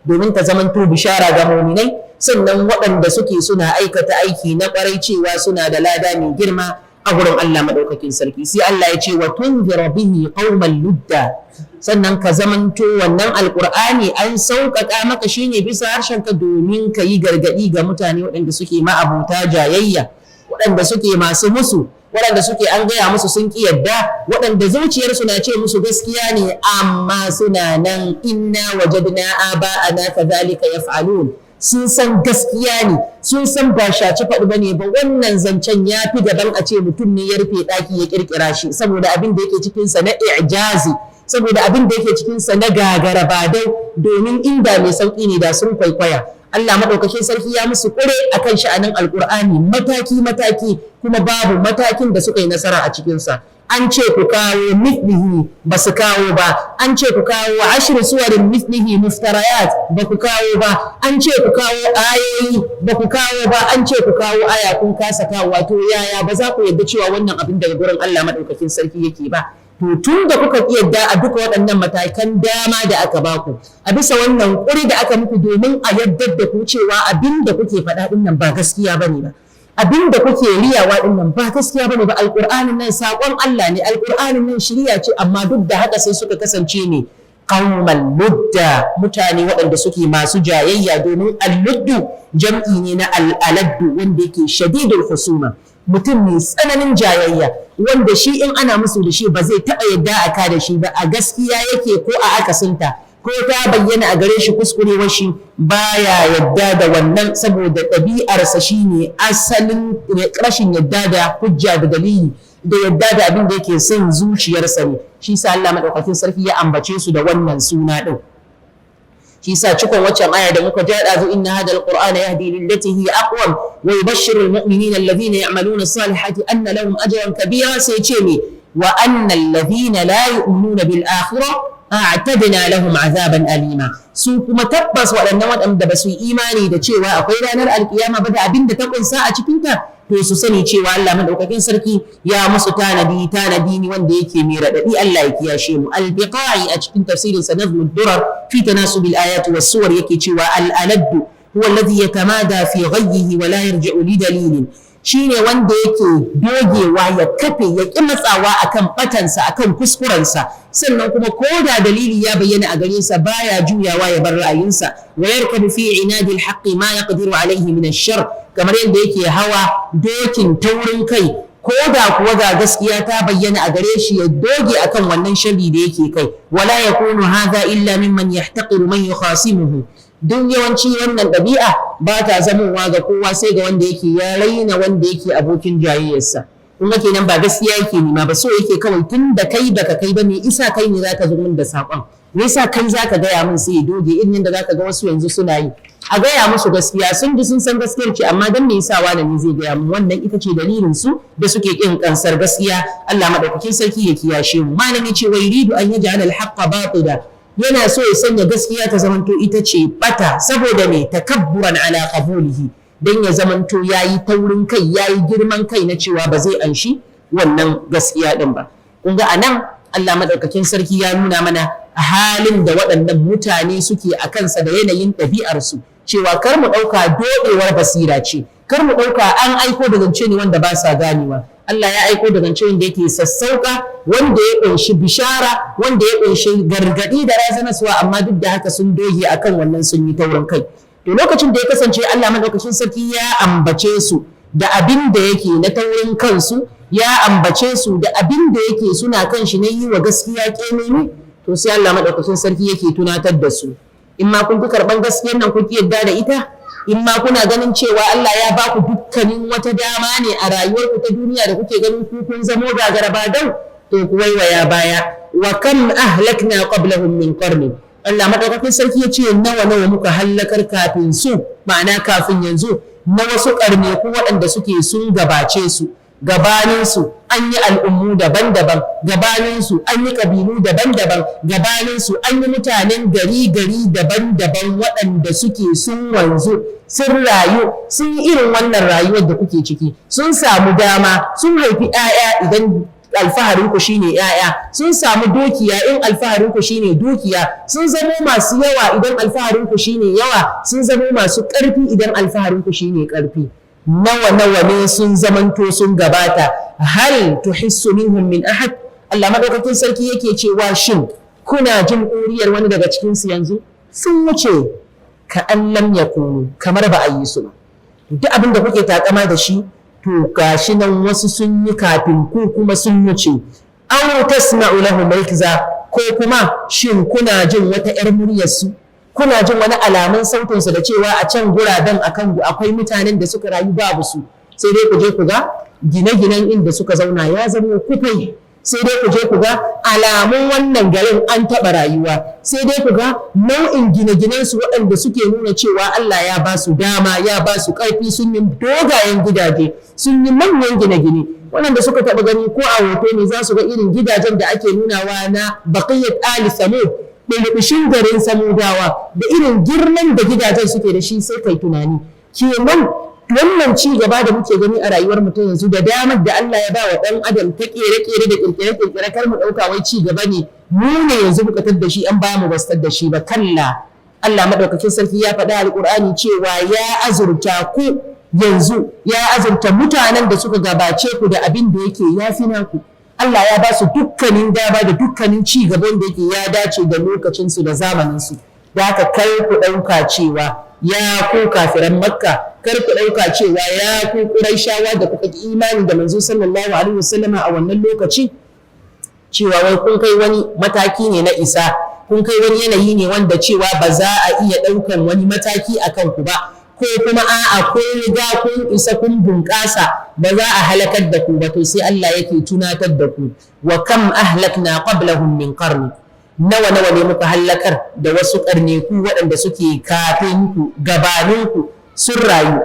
domin ta zamanto bishara ga muminai, sannan waɗanda suke suna aikata aiki na ƙwarai cewa suna da lada mai girma a gurin Allah maɗaukakin sarki. Sai Allah ya ce: "Wa tunzira bihi qauman ludda." Sannan ka zamanto wannan Alqur'ani an sauƙaƙa maka shine bisa harshen ka domin ka yi gargaɗi ga mutane waɗanda suke ma'abuta jayayya, waɗanda suke masu musu, waɗanda suke an gaya musu sun ƙi yadda, waɗanda zuciyarsu na ce musu gaskiya ne, amma suna nan "inna wajadna aba'ana kadhalika yaf'alun". Sun san gaskiya ne, sun san ba shaci faɗi ba ne ba. Wannan zancen ya fi gaban a ce mutum ne ya rufe ɗaki ya ƙirƙira shi, saboda abin da yake cikinsa na i'jazi, saboda abin da yake cikinsa na gagara badau, domin inda mai sauƙi ne da sun kwaikwaya. Allah maɗaukakin sarki ya musu ƙure akan sha'anin Alƙur'ani mataki mataki, kuma babu matakin da suka yi nasara a cikinsa. An ce ku kawo mithlihi, ba su kawo ba. An ce ku kawo ashir suwarin mithlihi muftarayat, ba ku kawo ba. An ce ku kawo ayoyi, ba ku kawo ba. An ce ku kawo aya, kun kasa kawo. Wato yaya ba za ku yarda cewa wannan abin daga gurin Allah maɗaukakin sarki yake ba? To tun da kuka yadda a duka waɗannan matakan dama da aka baku, a bisa wannan ƙuri da aka muku domin a yaddar da ku cewa abin da kuke faɗa ɗin nan ba gaskiya bane ba, abin da kuke riyawa ɗin nan ba gaskiya bane ba, Alƙur'anin nan saƙon Allah ne, Alƙur'anin nan shiriya ce, amma duk da haka sai suka kasance ne qauman ludda, mutane waɗanda suke masu jayayya, domin alluddu jam'i ne na al'aladdu, wanda yake shadidul husuma, mutum mai tsananin jayayya, wanda shi in ana musu da shi ba zai taɓa yadda a ka da shi ba, a gaskiya yake ko a akasinta, ko ta bayyana a gare shi kuskurewar shi, baya yadda da wannan, saboda ɗabi'arsa shine asalin rashin yadda da hujja da dalili, da yadda da abin da yake son zuciyarsa ne. Shi sa Allah madaukakin sarki ya ambace su da wannan suna din. Shi sa cikon waccan aya da muka ja ɗazu: "Inna hadha alqur'ana yahdi lillati hiya aqwam, wa yubashshiru almu'minina alladhina ya'maluna as-salihati anna lahum ajran kabira." Sai ce me? "Wa anna alladhina la yu'minuna bil akhirah a'tadna lahum azaban alima." Su kuma tabbas waɗannan waɗanda ba su yi imani da cewa akwai ranar alkiyama ba da abin da ta kunsa a cikinta, to su sani cewa Allah madaukakin sarki ya musu tanadi, tanadi ne wanda yake mai raɗaɗi. Allah ya kiyashe mu. Al-Biqai a cikin tafsirin sa Nazmud Durar fi tanasubil ayati was suwar yake cewa al-aladdu Huwa alladhi yatamada fi ghayyihi wa la yarji'u li dalilin. Shine wanda yake dogewa, ya kafe, ya ƙi matsawa akan batansa, akan kuskurensa, sannan kuma ko da dalili ya bayyana a gare sa, baya juyawa ya bar ra'ayinsa. Wa yarkabu fi inadi alhaqqi ma yaqdiru alayhi min ash-shar, kamar yadda yake hawa dokin taurin kai, ko da kuwa ga gaskiya ta bayyana a gare shi, ya doge akan wannan sharri da yake kai. Wala yakunu hadha illa mimman yahtaqiru man yukhasimuhu. Duk yawanci wannan ɗabi'a ba ta zamowa ga kowa sai ga wanda yake ya raina wanda yake abokin jayayyarsa. Kun ga kenan ba gaskiya yake nema ba, so yake kawai tun da kai baka kai ba, me isa kai ne zaka zo min da saƙon? Me yasa kai zaka gaya min? Sai ya doge, irin yadda zaka ga wasu yanzu suna yi. A gaya musu gaskiya, sun ji, sun san gaskiyar ce, amma dan me yasa wani ne zai gaya min? Wannan ita ce dalilin su da suke kin kansar gaskiya. Allah madaukakin sarki ya kiyashe mu. Malami ce, wa yuridu an yaj'ala al-haqqa batila, yana so ya sanya gaskiya ta zamanto ita ce bata. Saboda me? Takabburan ala qabulihi, dan ya zamanto yayi taurin kai, yayi girman kai na cewa ba zai anshi wannan gaskiya din ba. Kun ga anan Allah madaukakin sarki ya nuna mana halin da waɗannan mutane suke a kansa da yanayin ɗabi'arsu, cewa kar mu ɗauka doɗewar basira ce, kar mu ɗauka an aiko da zance ne wanda ba sa ganewa. Allah ya aiko da zance wanda yake sassauka, wanda ya ƙunshi bishara, wanda ya ƙunshi gargaɗi da razanaswa, amma duk da haka sun doge akan wannan, sun yi taurin kai. To, lokacin da ya kasance Allah madaukakin sarki ya ambace su da abin da yake na taurin kansu, ya ambace su da abin da yake suna kan shi na yi wa gaskiya ƙememe, to sai Allah madaukakin sarki yake tunatar da su: in ma kun fi karɓan gaskiyar nan, kun ki yadda da ita, in ma kuna ganin cewa Allah ya ba ku dukkanin wata dama ne a rayuwarku ta duniya da kuke ganin ku kun zamo gagara ba dau, to ku waiwaya baya. Wa kam ahlakna qablahum min qarni. Allah madaukakin sarki ya ce, nawa nawa muka hallakar kafin su, ma'ana kafin yanzu, na wasu ƙarneku waɗanda suke sun gabace su. Gabaninsu an yi al'ummu daban-daban, gabaninsu an yi ƙabilu daban-daban, gabaninsu an yi mutanen gari-gari daban-daban waɗanda suke sun wanzu, sun rayu, sun yi irin wannan rayuwar da kuke ciki, sun samu dama, sun haifi 'ya'ya idan alfaharinku shine 'ya'ya, sun samu dukiya in alfaharinku shine dukiya, sun zamo masu yawa idan alfaharinku shine yawa, sun zamo masu ƙarfi idan alfaharinku shine ƙarfi. Nawa nawa ne sun zamanto sun gabata? Hal tuhissu minhum min ahad. Allah madaukakin sarki yake cewa, shin kuna jin ɗuriyar wani daga cikin su yanzu? Sun wuce ka an lam yakunu, kamar ba a yi su ba. Duk abin da kuke takama da shi, to gashi nan wasu sun yi kafin ku kuma sun wuce. Aw tasma'u lahum rikza, ko kuma shin kuna jin wata 'yar muryar su? Kuna jin wani alamun sautin su da cewa a can guraben akan akwai mutanen da suka rayu? Babu su. Sai dai ku je ku ga gine-ginen inda suka zauna ya zama kufai, sai dai ku je ku ga alamun wannan garin an taɓa rayuwa, sai dai ku ga nau'in gine-ginen su waɗanda suke nuna cewa Allah ya ba su dama, ya ba su ƙarfi, sun yi dogayen gidaje, sun yi manyan gine-gine. Waɗanda suka taɓa gani ko a hoto ne, za su ga irin gidajen da ake nunawa na Baqiyat Ali Samud, ɓulɓushin garin Samudawa, da irin girman da gidajen suke da shi, sai kai tunani kenan wannan ci gaba da muke gani a rayuwar mutum yanzu, da damar da Allah ya ba wa ɗan adam ta ƙere-ƙere da ƙirƙire-ƙirƙire, kar mu ɗauka wai ci gaba ne mu ne yanzu muka tar da shi, an ba mu bastar da shi ba. Kalla, Allah madaukakin sarki ya faɗa alƙur'ani cewa ya azurta ku yanzu, ya azurta mutanen da suka gabace ku da abin da yake ya fi naku. Allah ya ba su dukkanin dama da dukkanin ci gaban da yake ya dace da lokacinsu da zamaninsu. Da haka kar ku ɗauka cewa, ya ku kafiran Makka, kar ku ɗauka cewa, ya ku Qurayshawa da kuka ki imani da manzo sallallahu alaihi wasallama a wannan lokaci, cewa wai kun kai wani mataki ne na isa, kun kai wani yanayi ne wanda cewa ba za a iya ɗaukan wani mataki a kanku ba, ko kuma a'a, kun riga kun isa, kun bunƙasa, ba za a halakar da ku ba. To, sai Allah yake tunatar da ku: wa kam ahlakna qablahum min qarni. Nawa nawa ne muka halakar da wasu ƙarneku waɗanda suke kafin ku, gabanin ku, sun rayu.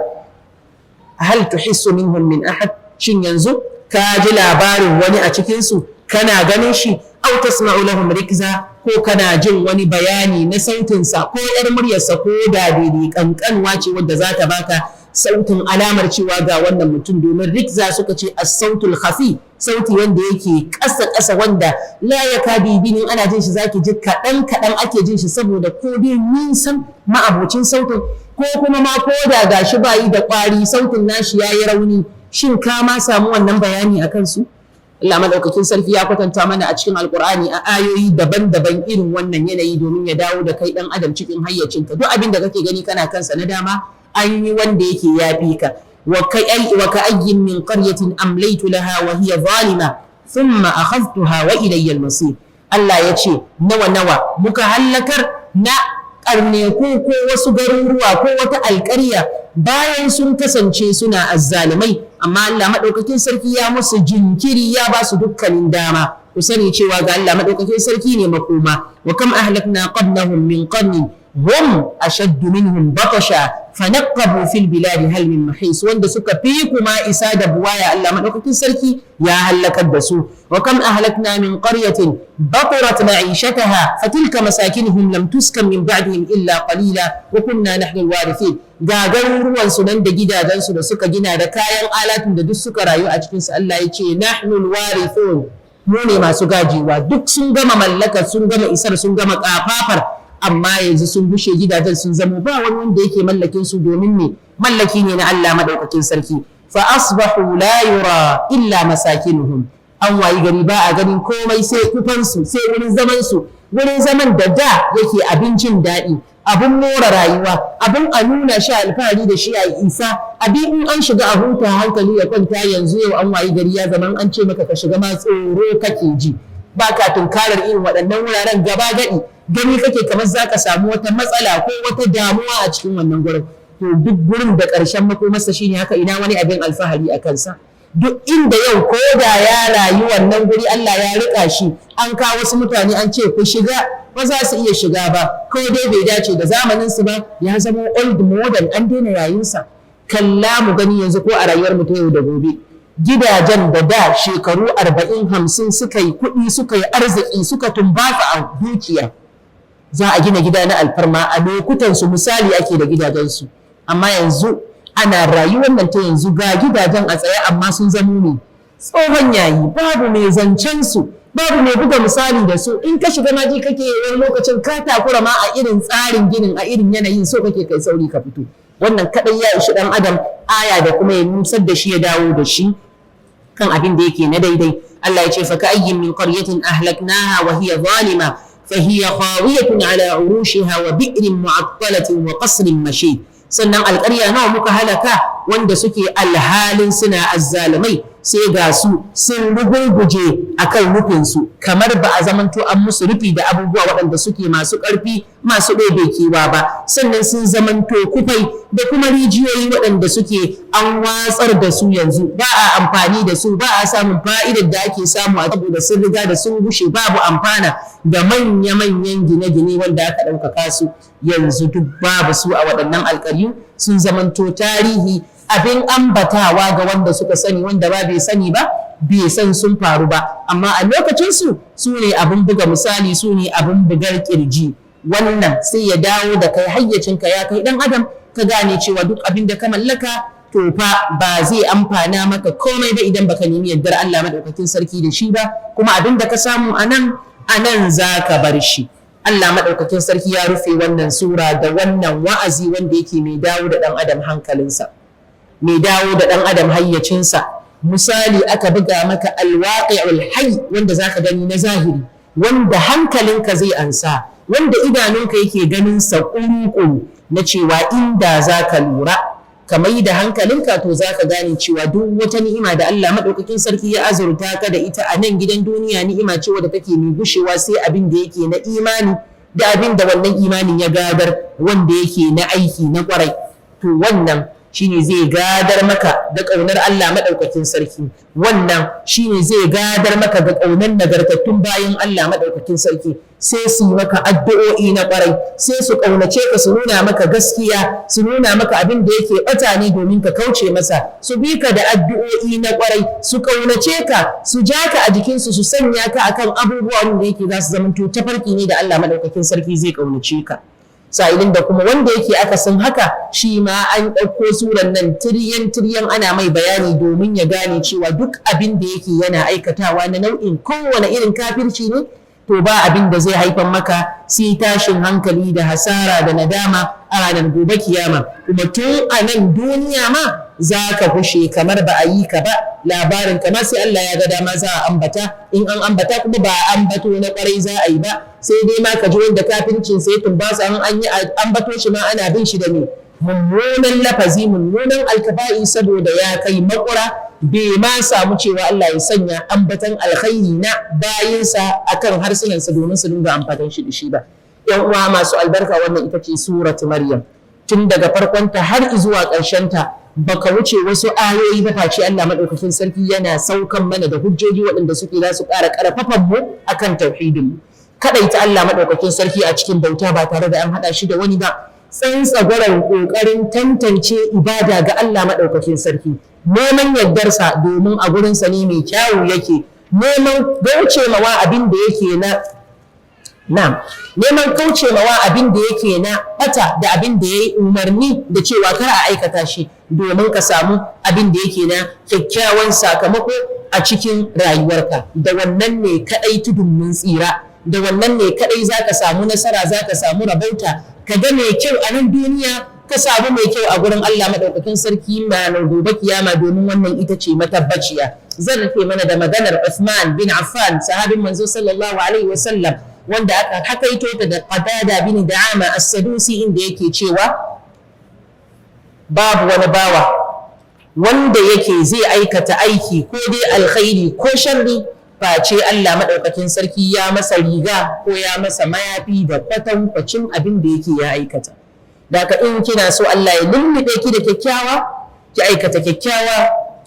Hal tuhissu minhum min ahad. Shin yanzu ka ji labarin wani a cikin su? Kana ganin shi? Aw tasma'u lahum rikza, ko kana jin wani bayani na sautinsa ko yar muryarsa, ko da daidai kankanwa ce wadda za ta baka sautin alamar cewa ga wannan mutum? Domin rikza suka ce as-sautul khafi, sauti wanda yake ƙasa ƙasa, wanda la ya kadi binin ana jin shi, zaki ji kaɗan kaɗan ake jin shi, saboda ko dai nisan ma'abocin sautin. Ko kuma ma ko da gashi bayi da ƙwari, sautin nashi yayi rauni, shin ka ma samu wannan bayani a kansu? Allah madaukakin sarki ya kwatanta mana a cikin Alkur'ani a ayoyi daban-daban irin wannan yanayi domin ya dawo da kai dan adam cikin hayyacinka. Duk abin da kake gani kana kansa na dama, an yi wanda yake yafi ka. Wa ka ayyin min qaryatin amlaytu laha wa hiya zalima thumma akhadhtuha wa ilayya al-masir. Allah ya ce nawa nawa muka hallakar na karneku ko wasu garuruwa ko wata alƙarya bayan sun kasance suna azzalumai, amma Allah maɗaukakin sarki ya musu jinkiri, ya ba su dukkanin dama. Ku sani cewa ga Allah maɗaukakin sarki ne makoma. Wa kam ahlakna qablahum min qarnin hum ashaddu minhum batasha fanaqabu fil biladi hal min mahis. Wanda suka fi kuma isa da buwaya, Allah maɗaukakin sarki ya halakar da su. Wa kam ahlakna min qaryatin batirat ma'ishataha fatilka masakinuhum lam tuskan min ba'dihim illa qalila wa kunna nahnu alwarithin. Ga garuruwansu nan da gidajensu da suka gina da kayan alatun da duk suka rayu a cikinsu, Allah ya ce nahnu alwarithun, mu ne masu gajewa. Duk sun gama mallakar, sun gama isar, sun gama kafafar, amma yanzu sun bushe, gidajen sun zamo ba wani wanda yake mallakin su, domin me? Mallaki ne na Allah madaukakin sarki. Fa asbahu la yura illa masakinuhum. An wayi gari ba a ganin komai sai kufansu, sai wurin zaman su, wurin zaman da da yake abincin daɗi, abin more rayuwa, abin a nuna shi, alfahari da shi, a isa, abin in an shiga a huta, hankali ya kwanta. Yanzu yau an wayi gari ya zama an ce maka ka shiga ma tsoro kake ji, ba ka tunkarar irin waɗannan wuraren gaba gaɗi, gani kake kamar za ka samu wata matsala ko wata damuwa a cikin wannan gurin. To duk gurin da ƙarshen makomarsa shine haka, ina wani abin alfahari a kansa? Duk inda yau ko da ya rayu wannan guri, Allah ya riƙa shi, an kawo wasu mutane an ce ku shiga, ba za su iya shiga ba, ko dai bai dace da zamanin su ba, ya zama old model, an daina yayinsa. Kalla mu gani yanzu ko a rayuwar mu ta yau da gobe, gidajen da da shekaru 40, 50 suka yi kuɗi, suka yi arziki, suka tumbatsa a dukiya, za a gina gida na alfarma a lokutan su, misali ake da gidajensu. Amma yanzu ana rayuwar nan ta yanzu, ga gidajen a tsaye amma sun zamo ne tsohon yayi, babu mai zancen su, babu mai buga misali da su. In ka shiga ma ji kake wani lokacin ka takura ma a irin tsarin ginin, a irin yanayin, so kake kai sauri ka fito. Wannan kadai ya ishi dan adam aya da kuma ya nusar da shi, ya dawo da shi kan abin da yake na daidai. Allah ya ce fa ka ayyin min qaryatin ahlaknaha wa hiya zalima fa hiya khawiyatun ala urushiha wa bi'rin mu'attalatin wa qasrin mashid. Sannan alƙarya nawa muka halaka wanda suke alhalin suna azzalumai, sai ga su sun rugurguje a kan rufinsu, kamar ba a zamanto an musu rufi da abubuwa waɗanda suke masu ƙarfi, masu ɗebe kewa ba. Sannan sun zamanto kufai da kuma rijiyoyi waɗanda suke an watsar da su, yanzu ba a amfani da su, ba a samun fa'idar da ake samu a saboda sun riga da sun gushe, babu amfana da manya-manyan gine-gine wanda aka ɗaukaka su. Yanzu duk babu su a waɗannan alƙaryu, sun zamanto tarihi, abin ambatawa ga wanda suka sani. Wanda ba bai sani ba, bai san sun faru ba, amma a lokacinsu su ne abin buga misali, su ne abin bugar kirji. Wannan sai ya dawo da kai hayyacinka, ya kai dan adam, ka gane cewa duk abin da ka mallaka to fa ba zai amfana maka komai ba idan baka nemi yardar Allah madaukakin sarki da shi ba, kuma abin da ka samu anan, anan za ka bar shi. Allah madaukakin sarki ya rufe wannan sura da wannan wa'azi wanda yake mai dawo da dan adam hankalinsa, mai dawo da ɗan adam hayyacinsa. Misali aka buga maka alwaqi'ul hayy, wanda zaka gani na zahiri, wanda hankalinka zai ansa, wanda idanunka yake ganin sa ƙuru-ƙuru, na cewa inda zaka lura ka mai da hankalinka, to zaka gane cewa duk wata ni'ima da Allah madaukakin sarki ya azurta ka da ita a nan gidan duniya, ni'ima ce wadda take mai gushewa, sai abin da yake na imani da abin da wannan imanin ya gadar, wanda yake na aiki na kwarai. To wannan shine zai gadar maka da ƙaunar Allah maɗaukakin sarki, wannan shine zai gadar maka da ƙaunar nagartattun bayan Allah maɗaukakin sarki, sai su yi maka addu'o'i na ƙwarai, sai su ƙaunace ka, su nuna maka gaskiya, su nuna maka abin da yake ɓata ne domin ka kauce masa, su bi ka da addu'o'i na ƙwarai, su ƙaunace ka, su ja ka a jikinsu, su sanya ka akan abubuwan da yake za su zamanto tafarki ne da Allah maɗaukakin sarki zai ƙaunace ka. Sa'ilin da kuma wanda yake akasin haka, shi ma an ɗauko suran nan tiryan tiryan ana mai bayani domin ya gane cewa duk abin da yake yana aikatawa na nau'in kowane irin kafirci ne, to ba abin da zai haifar maka sai tashin hankali da hasara da nadama a A ranar gobe kiyama kuma, tun a nan duniya ma za ka kushe kamar ba a yi ka ba. Labarin kamar sai Allah ya ga dama za a ambata. In an ambata kuma, ba a ambato na kwarai za a yi ba, sai dai ma ka ji wanda kafincin sai tumbasa. An yi ambato shi ma, ana bin shi da me? Mummunan lafazi, mummunan alkaba'i, saboda ya kai makura, bai ma samu cewa Allah ya sanya ambatan alkhairi na bayinsa akan harsunansa domin su dinga ambatan shi da shi ba. Yan uwa masu albarka, wannan ita ce Suratu Maryam. Tun daga farkonta har zuwa ta, baka wuce wasu ayoyi ba face Allah Madaukakin Sarki yana saukan mana da hujjoji waɗanda suke za su ƙara ƙarfafan mu akan tauhidin mu, kaɗaita Allah Madaukakin Sarki a cikin bauta ba tare da an haɗa shi da wani ba, tsantsagwaron ƙoƙarin tantance ibada ga Allah Maɗaukakin Sarki, neman yardarsa domin a gurinsa ne mai kyawu yake, neman kauce mawa abin da yake na neman kauce mawa abin da yake na bata da abin da ya yi umarni da cewa kar a aikata shi, domin ka samu abin da yake na kyakkyawan sakamako a cikin rayuwarka. Da wannan ne kaɗai tudun mun tsira, da wannan ne kaɗai za ka samu nasara, za ka samu rabauta, ka ga mai kyau a nan duniya, ka samu mai kyau a gurin Allah Maɗaukakin Sarki ranar gobe kiyama, domin wannan ita ce matabbaciya. Zan rufe mana da maganar Uthman bin Affan, sahabin Manzo sallallahu alaihi wasallam, wanda aka hakaito ta da Qatada bin Da'ama As-Sadusi, inda yake cewa babu wani bawa wanda yake zai aikata aiki, ko dai alkhairi ko sharri, face Allah Maɗaukakin Sarki ya masa riga ko ya masa mayafi da kwatankwacin abin da yake ya aikata. Daka in kina so Allah ya lullube ki da kyakkyawa, ki aikata kyakkyawa,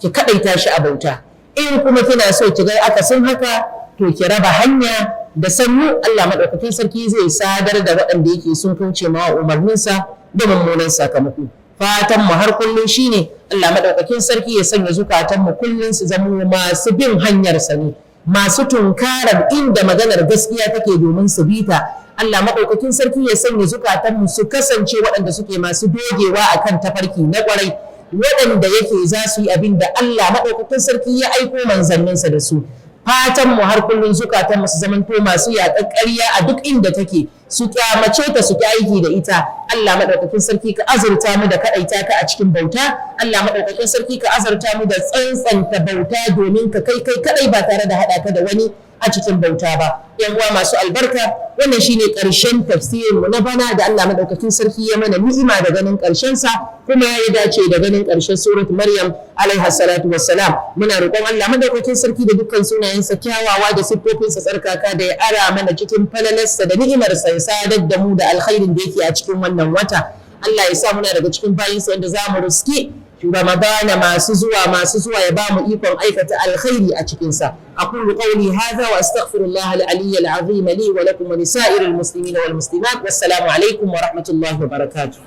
ki kaɗaita shi a bauta. In kuma kina so ki ga akasin haka, to ki raba hanya. Da sannu Allah Maɗaukakin Sarki zai sadar da waɗanda yake sun kauce ma umarninsa da mummunan sakamako. Fatan mu har kullum shine Allah Maɗaukakin Sarki ya sanya zukatan mu kullum su zama masu bin hanyar sa ne, masu tunkarar inda maganar gaskiya take domin su bi ta. Allah Maɗaukakin Sarki ya sanya zukatanmu su kasance waɗanda suke masu dogewa akan tafarki na ƙwarai, waɗanda yake za su yi abin da Allah Maɗaukakin Sarki ya aiko manzanninsa da su. Fatan mu har kullum zukatanmu su zamanto masu yaƙar ƙarya a duk inda take, su kyamace ta, su ki aiki da ita. Allah Maɗaukakin Sarki, ka azurta mu da kaɗaita ka a cikin bauta. Allah Maɗaukakin Sarki, ka azurta mu da tsantsanta bauta domin ka kai kai kaɗai, ba tare da haɗa ka da wani a cikin bauta ba. Yan uwa masu albarka, wannan shine ƙarshen tafsirin mu na bana da Allah Maɗaukakin Sarki ya mana ni'ima da ganin ƙarshen sa, kuma ya dace da ganin ƙarshen Surat Maryam alaiha salatu wassalam. Muna roƙon Allah Maɗaukakin Sarki da dukkan sunayensa kyawawa da siffofinsa tsarkaka da ya ara mana cikin falalarsa da ni'imarsa, ya sadar da mu da alkhairin da yake a cikin wannan wata. Allah ya sa muna daga cikin bayinsa wanda za mu riski Ramadana masu zuwa, ya ba mu ikon aikata alkhairi a cikinsa. Aqulu qawli hadha wa astaghfirullah al-aliy al-azim li wa lakum wa lisa'iril muslimin wal muslimat. Wassalamu alaikum wa rahmatullahi wa barakatuh.